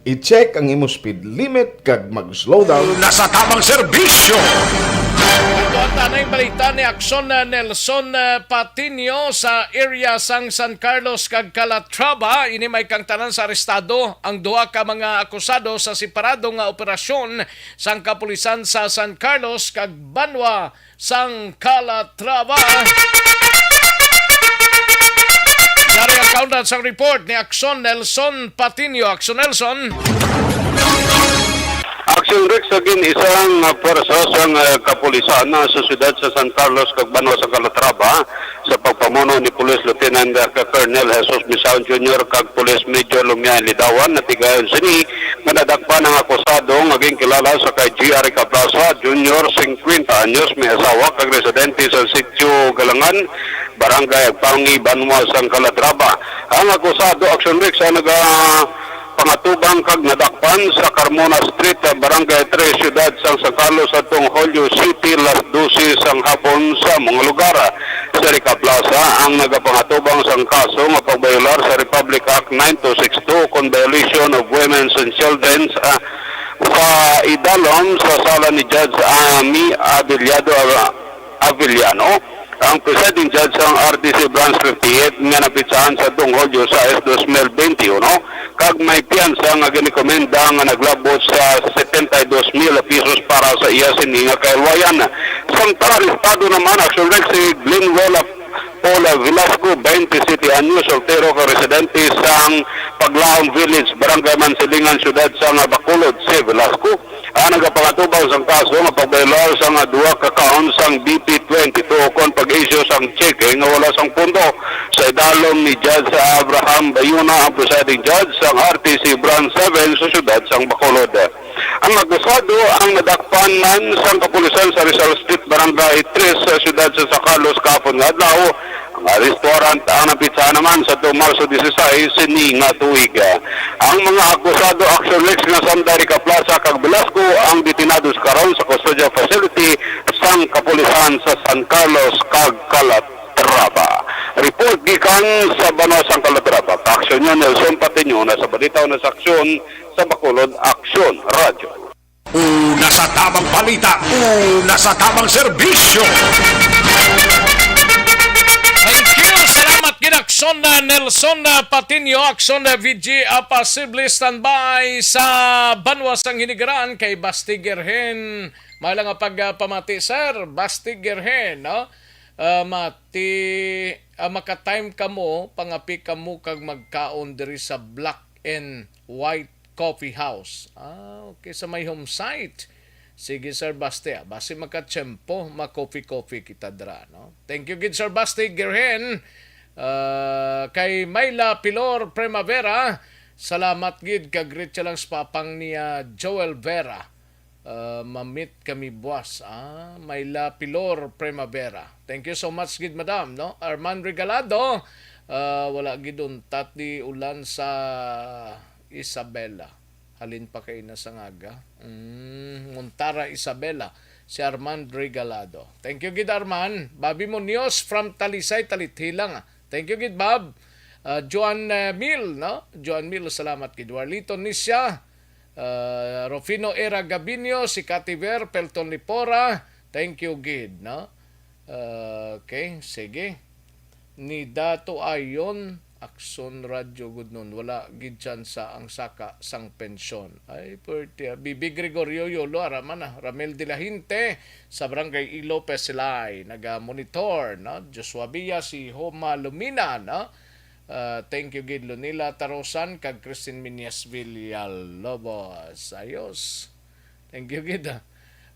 I-check ang imo speed limit kag mag-slow down. Nasa tamang serbisyo. Ito ang tanay balita ni Akson, uh, Nelson, uh, Patiño sa area sang San Carlos kag Calatrava. Ini may kang tanan sa arestado ang duha ka mga akusado sa separado nga operasyon sang kapulisan sa San Carlos kag Banwa sang Calatrava. Yari ang kaundan sang report ni Akson Nelson Patiño. Akson Nelson. Action Rex, sa gin-isang, ah, pwersa sang, ah, kapulisan, ah, sa siyudad sa San Carlos kag Banwa sa Calatrava, sa pagpamuno ni Police Lieutenant, ah, Colonel Jesus Misaon Junior kag Police Major Lumian Lidawan, natigayon sini nga nadakpan ang akusado nga ginkilala sa kay G R Caplaza Junior, singkwenta anyos, may asawa kag residente sa Sitio Galangan, Barangay Agpangi, Banwa sang Calatrava. Ang akusado, Action Rex, ang nagapangatubang kag nadakpan sa Carmona Street, Barangay Tres, siyudad sang San Carlos, adtong Hulyo siyete, las dose sang hapon sa mga lugar. Sa Rica Plaza ang nagapangatubang sang kaso nga pagbayolar sa Republic Act nine two six two kon violation of women's and children's, ah, sa idalom sa sala ni Judge Ami Abellado Avellano, ang presiding judge sang R T C Branch fifty-eight nga napitsahan sa adtong Hulyo sais, dos mil bente uno, kag may piyansa nga ginikomenda nga naglabot sa setenta y dos mil pesos para sa iya sini nga kahilwayan. Samtang arestado naman, Action Rex, si Glenwell Paula Velasco, twenty-seven anyos, soltero kag residente sang Paglaom Village, Barangay Mansilingan, siyudad sang Bacolod. Si Velasco ang nagapangatubang sang kaso nga pagbayolar sang duha ka count sang B P twenty-two ukon pag-issue sang cheque nga wala sang pondo. Sa idalom ni Judge Abraham Bayona, ang presiding judge sang R T C Branch seven sa siyudad sang Bacolod. Ang akusado ang nadakpan man sang kapulisan sa Rizal Street, Barangay Tres, sa siyudad sa San Carlos kahapon nga adlaw. Ang arrest warrant ang napitsa naman sa adtong Marso dieciséis sini nga tuig. Ang mga akusado, Action Rex, nga sanday Rica Plaza kag Velasco, ang detinados karon sa custodial facility sang kapulisan sa San Carlos kag Calatrava. Report gikan sa Banwa sang Calatrava, Action News, Nelson Patiño, na sa balita o na sa aksyon sa Bacolod Action Radyo. Una sa tamang balita, una sa tamang serbisyo. Thank you. Salamat gid, Aksyon na Nelson, na Patiño, Aksyon na V G Apasible, standby sa Banwa sang Hinigaran kay Basti Gerhen. Maila nga pagpamati, sir. Basti Gerhen, no? Ah, mati, ah, maka-time kamo, pangapi kamo kag magkaon diri sa Black and White Coffee House. Ah, okay, sa may home site. Sige, Sir Basti, ah. Basi makatiyempo, ma-coffee-coffee kita dira, no? Thank you gid, Sir Basti Gerhen. Ah, kay Myla Pilor Primavera, salamat gid, ka-greet siya lang sa papang niya, Joel Vera. Ah, ma-meet kami buwas. Ah, Myla Pilor Primavera. Thank you so much gid, madam, no? Arman Regalado, ah, wala gid untat di ulan sa Isabela. Halin pa kay na sa ngaga. Mm, Montara Isabela, si Arman Regalado. Thank you gid, Arman. Babi Munoz from Talisay, Talithilang. Thank you gid, Bab. Ah, Joan, eh, Mil, no? Joan Mil, salamat gid. Warlito Nisha, ah, Rufino Era Gabinio, si Kativer, Pelton Lipora. Thank you gid, no? Ah, okay, sige. Ni Dato Ayon, Akson Radyo gud nun. Wala gid tsansa ang saka sang pensyon. Ay, pwerte, ah. Bibi Gregorio Yolo, ara man, ah. Ramel de la Hinte, sa Barangay Ilo, Pesilay, naga-monitor, no? Joshua Villa, si Homa Lumina, no? Ah, thank you gid, Lunila Tarosan, kag Christine Miñas Villalobos. Ayos. Thank you gid, ah.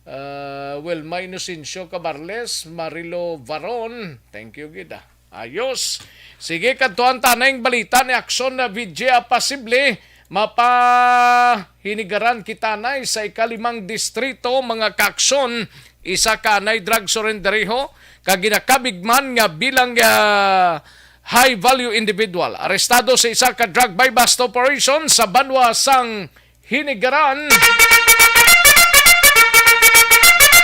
Ah, Wilma Inocencio Cabarles, Marilo Varon, thank you gid, ah. Ayos. Sige, kadtuan ta na ang balita ni Akson na V J Apasible. Mapahinigaran kita nay sa ikalimang distrito, mga kaaksyon, isa ka nay drug surrendereho kag ginakabig man nga bilang, ah, high value individual. Arestado sa isa ka drug buy-bust operation sa banwa sang Hinigaran.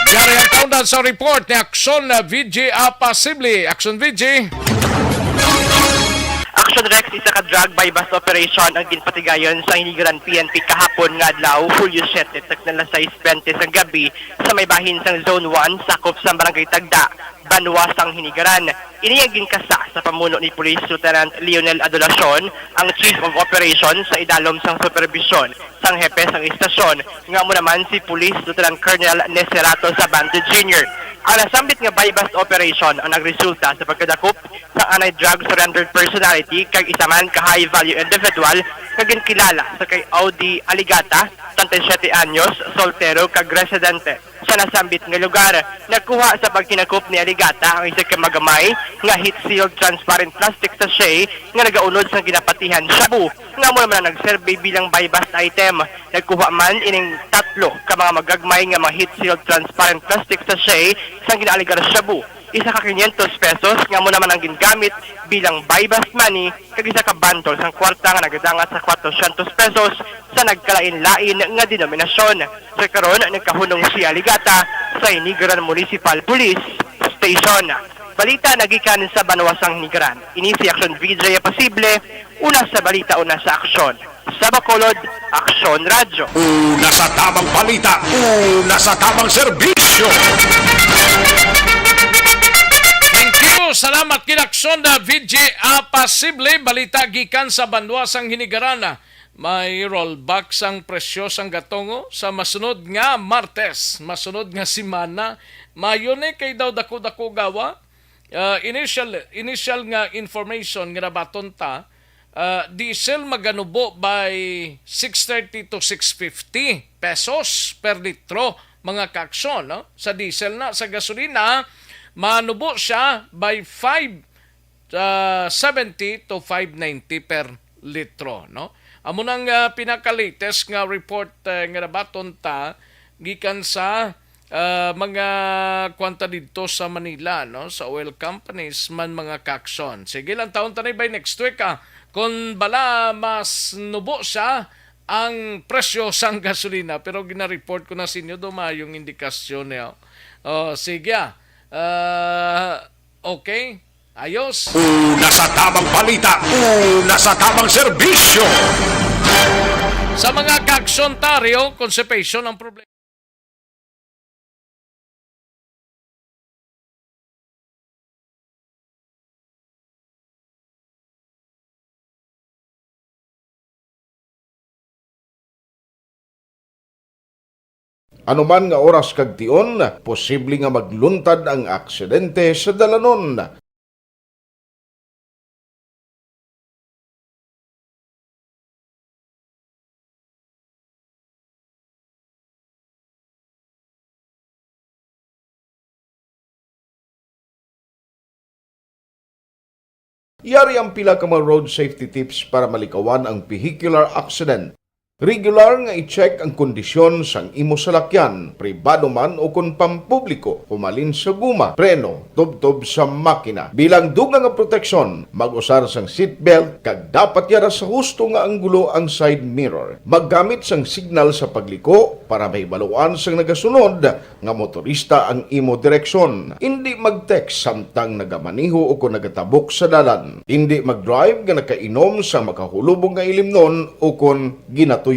Yari ang kaundan sa report ni Aksyon V G Apasible. Aksyon V G. Action Rex, isa ka drug buy-bust operation ang ginpatigayon sa Hinigaran P N P kahapon nga adlaw, Hulyo siete, takna alas sais bente sang gabi, sa may bahin sang Zone one, sakop sa Barangay Tagda, banwa sang Hinigaran. Ini ang ginkasa sa pamuno ni Police Lieutenant Lionel Adolacion, ang Chief of Operations, sa idalom sang superbisyon sang hepe sang istasyon, nga amo naman si Police Lieutenant Colonel Neserato Sabante Junior. Ang nasambit nga buy-bust operation ang nagresulta sa pagkadakop sang anay drug surrendered personality kag isa man ka high-value individual nga ginkilala sa kay Audi Aligata, treinta y siete anyos, soltero kag residente sa nasambit nga lugar. Nakuha sa pagkinakop ni Aligata ang isa ka magamay nga heat-sealed transparent plastic sachet nga nagaunod sang ginapatihan shabu, nga amo naman ang nagserbi bilang buy-bust item. Nagkuha man ining tatlo ka mga magagmay nga mga heat-sealed transparent plastic sachet sang ginaaligar shabu, isa ka quinientos pesos nga amo naman ang gingamit bilang buy-bust money, kag isa ka bundle sang kwarta nga nagadangat sa kwatrocientos pesos sa nagkalain-lain nga denominasyon. Sa karon, nagkahunong si Aligata sa Hinigaran Municipal Police Station. Balita nagikan sa banwa sang Hinigaran. Ini si Aksyon V J Apasible, una sa balita, una sa aksyon. Sa Bacolod, Aksyon Radyo. Una sa tamang balita, una sa tamang serbisyo. Thank you. Salamat kay Aksyon na V J Apasible. Balita gikan sa banwa sang Hinigaran. May rollback sang presyo sang gatungo sa masunod nga Martes, masunod nga semana. Maayo ni kay daw dako-dako gawa. Ah, initial, initial nga information nga nabaton ta, ah, diesel maganubo by six thirty to six fifty pesos per litro, mga kaaksyon, no? Sa diesel na, sa gasolina, manubo siya by five, ah, seventy to five ninety per litro, no? Amo nang, ah, pinaka-latest nga report, eh, nga nabaton ta gikan sa, ah, mga kwanta didto sa Manila, no, sa oil companies man, mga kaaksyon. Sige lang, tawon ta ni by next week, ah, kung bala mas nubo siya ang presyo sang gasolina. Pero gina-report ko na sa inyo do maayong indikasyon niya. Oh, sige, ah. Ah, okay. Ayos. Una sa tamang balita, una sa tamang serbisyo. Sa mga kaaksyon, Taryo, constipation ang problema. Ano man nga oras kag tion, posible nga magluntad ang aksidente sa dalanon. Yari ang pila ka mga road safety tips para malikawan ang vehicular accident. Regular nga i-check ang kondisyon sang imo salakyan, pribado man o kon pampubliko, humalin sa guma, preno, tubtob sa makina. Bilang dugang nga proteksyon, mag-usar sang seatbelt kag dapat yara sa husto nga anggulo ang side mirror. Maggamit sang signal sa pagliko para mahibaluan sang nagasunod nga motorista ang imo direksyon. Indi mag-text samtang nagamaneho o kon nagatabok sa dalan. Indi mag-drive nga nakainom sang makahulubong nga ilimnon o kon ginatuyo.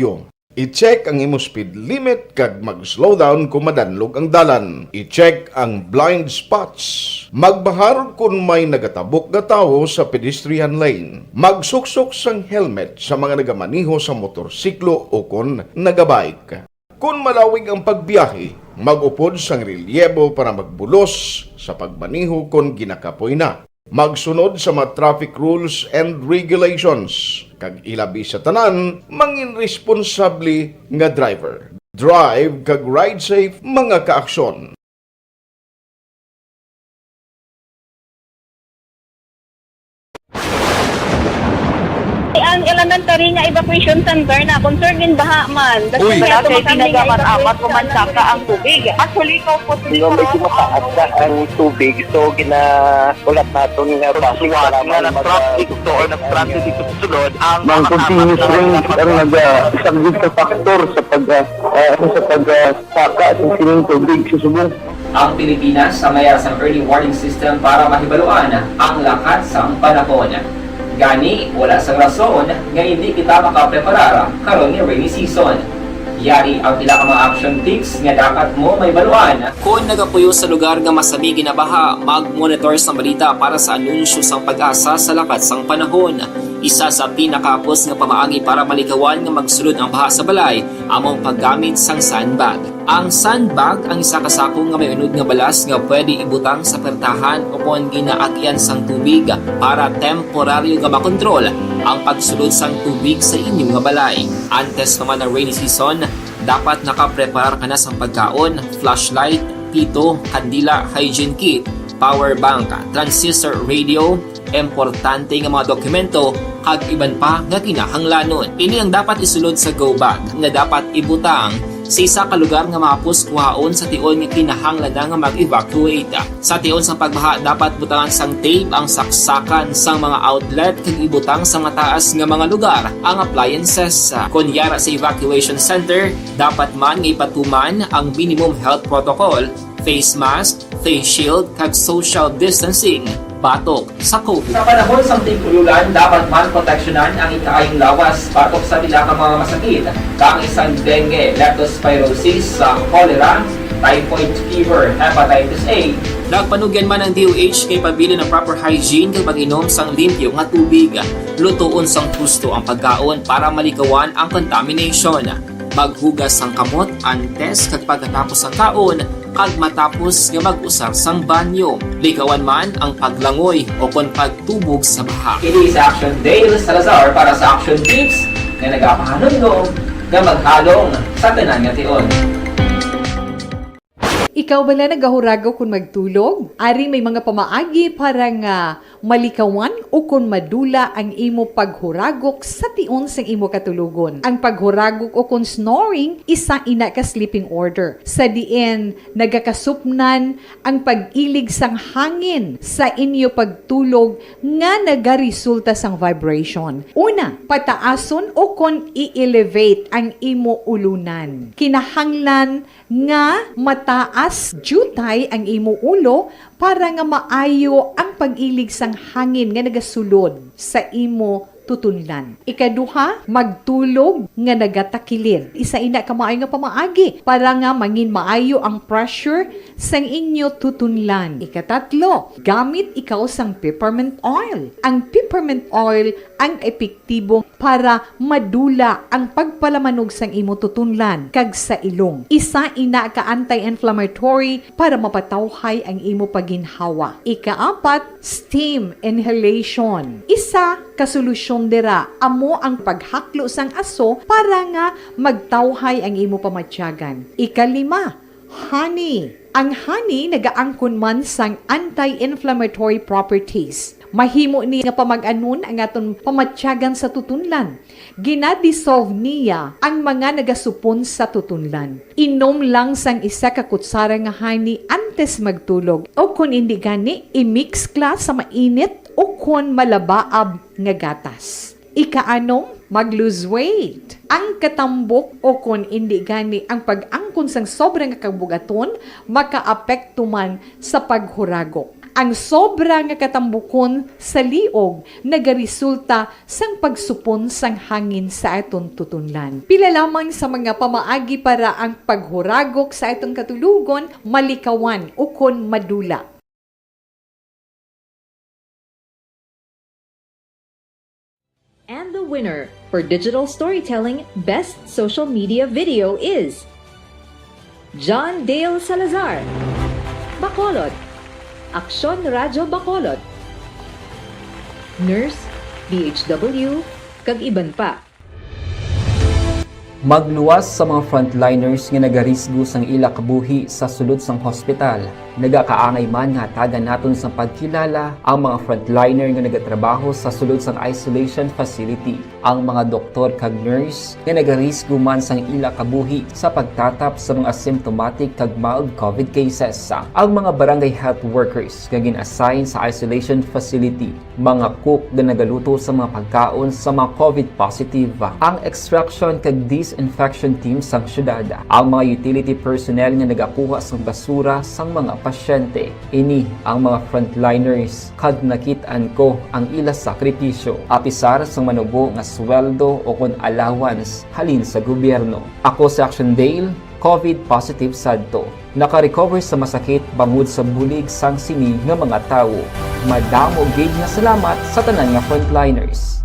I-check ang imo speed limit kag mag-slow down kon madanlog ang dalan. I-check ang blind spots. Magbahar kon may nagatabok nga tawo sa pedestrian lane. Magsuksok sang helmet sa mga nagamaneho sa motorsiklo o kon nagabike. Kon malawig ang pagbiyahe, mag-upod sang relyebo para magbulos sa pagmaneho kon ginakapoy na. Magsunod sa mga traffic rules and regulations, kag ilabi sa tanan, mangin responsable nga driver. Drive kag ride safe, mga kaaksyon. Ang elementary nga evacuation center na concern din baha man. Uy! Wala kay ginagamit-amat o mansaka ang tubig. Actually, ikaw po, medyo mataas na ang tubig, so gina-, ulat naton nga base nga mag-, nag-traffic to or nag-traffic dito sa sulod ang mga continuous rains ang nag-, ah, isang big factor sa pag, ah, ah, sa pag, ah, saka sa sining tubig sa subong. Ang Pilipinas ang mayara sang early warning system para mahibaluan ang lakat sang panahon. Gani, wala sang rason nga indi kita makapreparar karon nga rainy season. Yari ang pila ka mga action tips nga dapat mo mahibaluan. Kon nagapuyo sa lugar nga masami ginabaha, mag-monitor sang balita para sa anunsyo sang PAGASA sa lakat sang panahon. Isa sa pinakahapos nga pamaagi para malikawan nga magsulod ang baha sa balay amo ang paggamit sang sandbag. Ang sandbag ang isa ka sako nga may unod nga balas nga pwede ibutang sa pertahan o kon ginaagyan sang tubig para temporaryo nga makontrol ang pagsulod sang tubig sa inyo nga balay. Antes pa man ang rainy season, dapat nakapreparar ka na sang pagkaon, flashlight, pito, kandila, hygiene kit, power bank, transistor radio, importante nga mga dokumento, kag iban pa nga kinahanglanon. Ini ang dapat isulod sa go bag nga dapat ibutang sa isa ka lugar nga mahapos kuhaon sa tion nga kinahanglan na nga mag-evacuate. Sa tion sang pagbaha, dapat butangan sang tape ang saksakan sang mga outlet kag ibutang sa mataas nga mga lugar ang appliances. Kon yara sa evacuation center, dapat man nga ipatuman ang minimum health protocol, face mask, face shield, kag social distancing batok sa COVID. Sa panahon sang tig-ululan, dapat man proteksyonan ang ikaayong lawas batok sa pila ka mga masakit, kaangay sang dengue, leptospirosis, sa cholera, typhoid fever, hepatitis A. Nagpanugyan man ang D O H nga ipabilin ang proper hygiene kag pag-inom sang limpyo nga tubig. Lutoon sang husto ang pagkaon para malikawan ang contamination. Maghugas sang kamot antes kag pagkatapos sang kaon kag matapos nga mag-usar sang banyo. Likawan man ang paglangoy o kon pagtubog sa baha. Ini si Action Dale Salazar para sa Action Tips nga nagapahanumdom nga maghalong sa tanan nga tion. Ikaw bala nagahuragok kon magtulog? Ari may mga pamaagi para nga malikawan o kon madula ang imo paghuragok sa tion sang imo katulogon. Ang paghuragok o kon snoring, isa ina ka sleeping order, sa diin nagakasupnan ang pag-ilig sang hangin sa inyo pagtulog nga nagaresulta sang vibration. Una, pataason o kon i-elevate ang imo ulunan. Kinahanglan nga mataas diutay ang imo ulo para nga maayo ang pag-ilig sang hangin nga nagasulod sa imo tutunlan. Ikaduha, magtulog nga nagatakilid. Isa ina ka maayo nga pamaagi para nga mangin maayo ang pressure sang inyo tutunlan. Ikatatlo, gamit ikaw sang peppermint oil. Ang peppermint oil ang epektibo para madula ang pagpalamanog sang imo tutunlan kag sa ilong. Isa ina ka anti-inflammatory para mapatawhay ang imo pagginhawa. Ikaapat, steam inhalation. Isa ka solusyon dira amo ang paghaklo sang aso para nga magtawhay ang imo pamatyagan. Ikalima, honey. Ang honey nagaangkon man sang anti-inflammatory properties. Mahimo ni nga pamag-anon ang aton pamatyagan sa tutunlan. Gina-dissolve niya ang mga nagasupon sa tutunlan. Inom lang sang isa ka kutsara nga honey antes magtulog, o kon indi gani, i-mix kla sa mainit o kon malabaab nga gatas. Ikaanom, mag-lose weight. Ang katambok o kon indi gani ang pag-angkon sang sobra nga kabugaton makaapekto man sa paghuragok. Ang sobra nga katambukon sa liog nagaresulta sang pagsupon sang hangin sa aton tutunlan. Pila lamang sa mga pamaagi para ang paghuragok sa aton katulogon malikawan ukon madula. And the winner for digital storytelling best social media video is John Dale Salazar, Bacolod, Aksyon Radyo Bacolod, Nurse, D H W, kag iban pa. Magluwas sa mga frontliners nga nagarisgo sang ila kabuhi sa sulod sang hospital. Nagakaangay man nga hatagan naton sang pagkilala ang mga frontliner nga nagatrabaho sa sulod sang isolation facility, ang mga doktor kag nurse nga nagarisgo man sang ila kabuhi sa pagtatap sa mga asymptomatic kag mild covid cases, ang mga barangay health workers nga gin-assign sa isolation facility, mga cook nga nagaluto sa mga pagkaon sa mga covid positive, ang extraction kag disinfection team sang syudad, ang mga utility personnel nga nagakuha sang basura sang mga pasyente. Ini ang mga frontliners, kag nakit-an ko ang ila sakripisyo, apisar sang manubo nga sweldo o kon allowance halin sa gobyerno. Ako si Action Dale, covid positive sadto. Naka-recover sa masakit bangod sa bulig sang sini nga mga tawo. Madamo gid nga salamat sa tanan nga frontliners.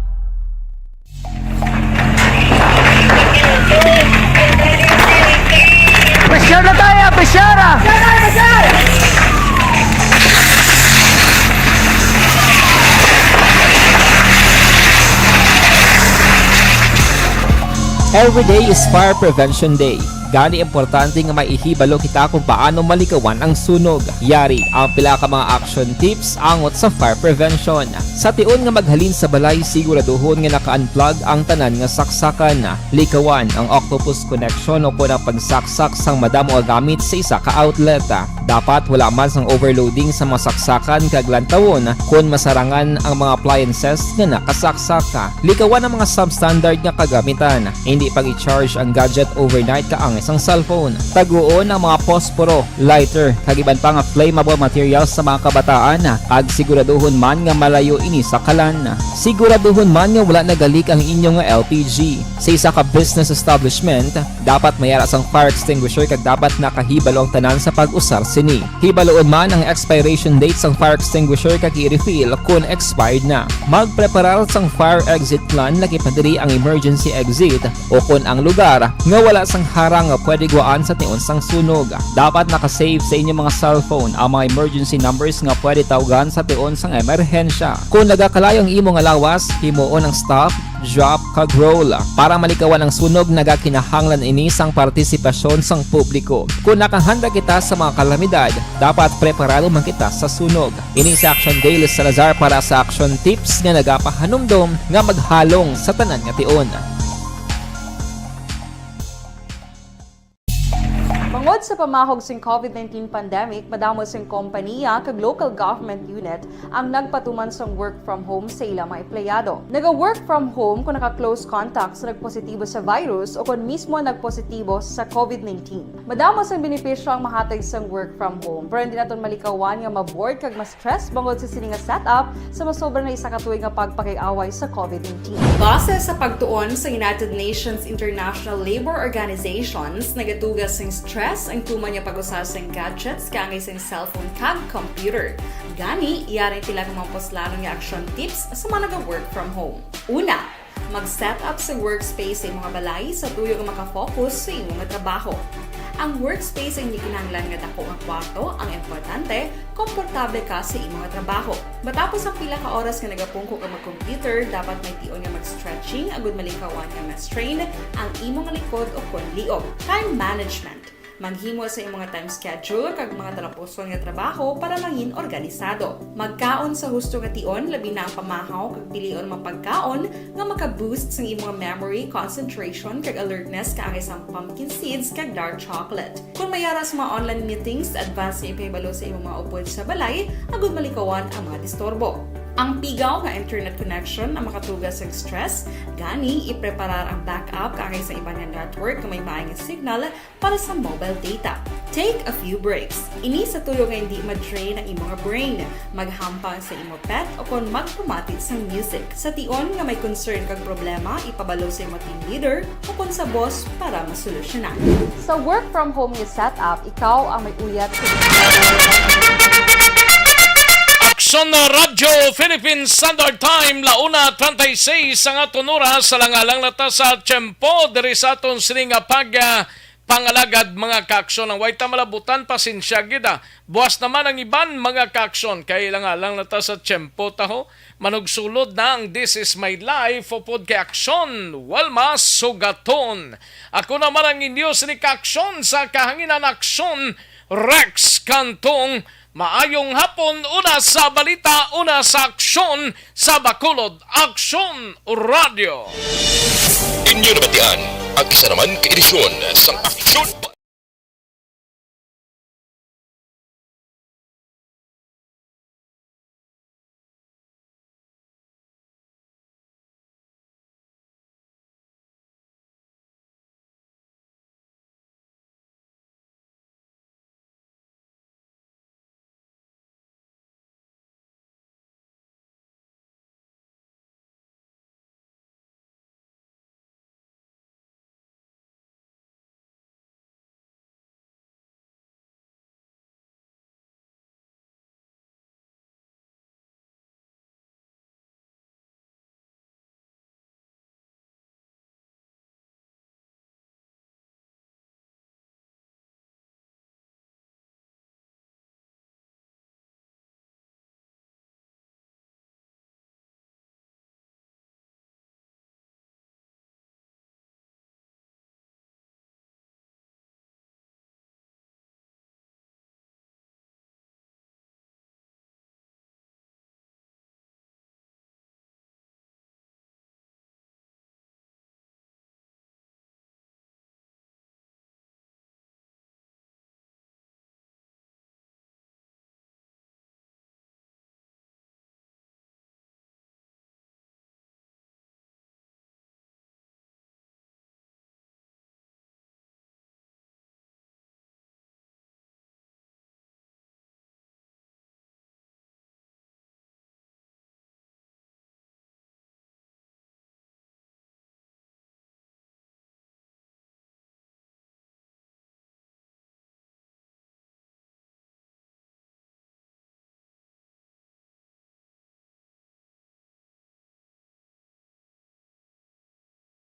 Pressure na tayo, pressure! Every day is Fire Prevention Day. Gani, importante nga may ihibalo kita kung paano malikawan ang sunog. Yari ang pila ka mga action tips angot sa fire prevention. Sa tion nga maghalin sa balay, siguraduhon nga naka-unplug ang tanan nga saksakan. Likawan ang octopus connection o kon ang pagsaksak sang madamo nga gamit sa isa ka outlet. Dapat wala man sang overloading sa mga saksakan kag lantawon kon masarangan ang mga appliances nga nakasaksak. Likawan ang mga substandard nga kagamitan. Indi pag-i-charge ang gadget overnight kaangay sang cellphone. Taguon ang mga posporo, lighter, kag iban pa nga flammable materials sa mga kabataan, kag siguraduhon man nga malayo ini sa kalan. Siguraduhon man nga wala nagalik ang inyo nga L P G. Sa isa ka business establishment, dapat may ara sang fire extinguisher kag dapat nakahibalo ang tanan sa pag-usar sini. Hibaloon man ang expiration date sang fire extinguisher kag i-refill kon expired na. Magpreparar sang fire exit plan, lakip na diri ang emergency exit o kon ang lugar nga wala sang harang nga pwede gwaan sa tion sang sunog. Dapat naka-save sa inyo mga cellphone ang mga emergency numbers nga pwede tawgan sa tion sang emerhensya. Kon nagakalayo ang imo nga lawas, himuon ang stop, drop, kag roll. Para malikawan ang sunog, nagakinahanglan ini sang partisipasyon sang publiko. Kon nakahanda kita sa mga kalamidad, dapat preparado man kita sa sunog. Ini si Action Dale Salazar para sa Action Tips nga nagapahanumdom nga maghalong sa tanan nga tion. Bangod sa pamahog sing covid nineteen pandemic, madamo sing kompaniya kag local government unit ang nagpatuman sang work from home sa ila mga empleyado. Naga-work from home kon naka-close contact sa nagpositibo sa virus o kon mismo nagpositibo sa covid nineteen. Madamo sang benepisyo ang mahatag sang work from home, pero hindi naton malikawan nga ma-bored kag ma-stress bangod sa sini nga setup sa masobra na isa ka tuig nga pagpakig-away sa covid nineteen. Base sa pagtuon sa United Nations International Labor Organizations, nagatuga sing stress ang tuman nga pag-usa sing gadgets kaangay sing cellphone kag computer. Gani, yari ang pila ka mga puslanon nga action tips sa mga naga-work from home. Una, mag-set up sa workspace sa imo nga balay sa tuyo nga maka-focus sa imo nga trabaho. Ang workspace ang hindi kinahanglan nga dako nga kwarto, ang importante, komportable ka sa imo nga trabaho. Matapos ang pila ka oras nga nagapungko ka mag-computer, dapat may tion nga mag-stretching agud malikawan nga ma-strain ang imo nga likod o kon liog. Time management. Maghimo sa imo nga time schedule kag mga talapuson nga trabaho para mangin organisado. Magkaon sa husto nga tion, labi na ang pamahaw kag pilion ang mga pagkaon nga maka-boost sang imo nga memory, concentration, kag alertness kaangay sang pumpkin seeds kag dark chocolate. Kon may ara sa mga online meetings, advance nga ipahibalo sa imo mga upod sa balay agud malikawan ang mga disturbo. Ang pigaw nga internet connection ang makatuga sang stress, gani ipreparar ang backup kaangay sa iban nga network nga may maay nga signal para sa mobile data. Take a few breaks. Ini sa tuyo nga hindi ma-drain ang imo nga brain. Maghampang sa imo pet o kon magpamati sang music. Sa tion nga may concern kag problema, ipabalo sa imo team leader o kon sa boss para masolusyonan. Sa work from home nga setup, ikaw ang may uyat sa Aksyon na Radyo Philippine Standard Time, la una treinta y seis ang aton oras. Alang-alang na ta sa tiyempo diri sa aton sini nga pag, ah, pangalagad, mga kaaksyon. Ang way ta malabutan, pasensya gid, ah. Buas naman ang iban, mga kaaksyon, kay alang-alang na ta sa tiyempo, taho. Manugsulod na ang This Is My Life upod kay Aksyon Walma Sugaton. Ako naman ang inyo sini kaaksyon sa kahanginan, Aksyon Rex Cantong, maayong hapon, una sa balita, una sa aksyon sa Bacolod Aksyon Radio. Inyo nabatian ang isa naman ka edisyon sang Aksyon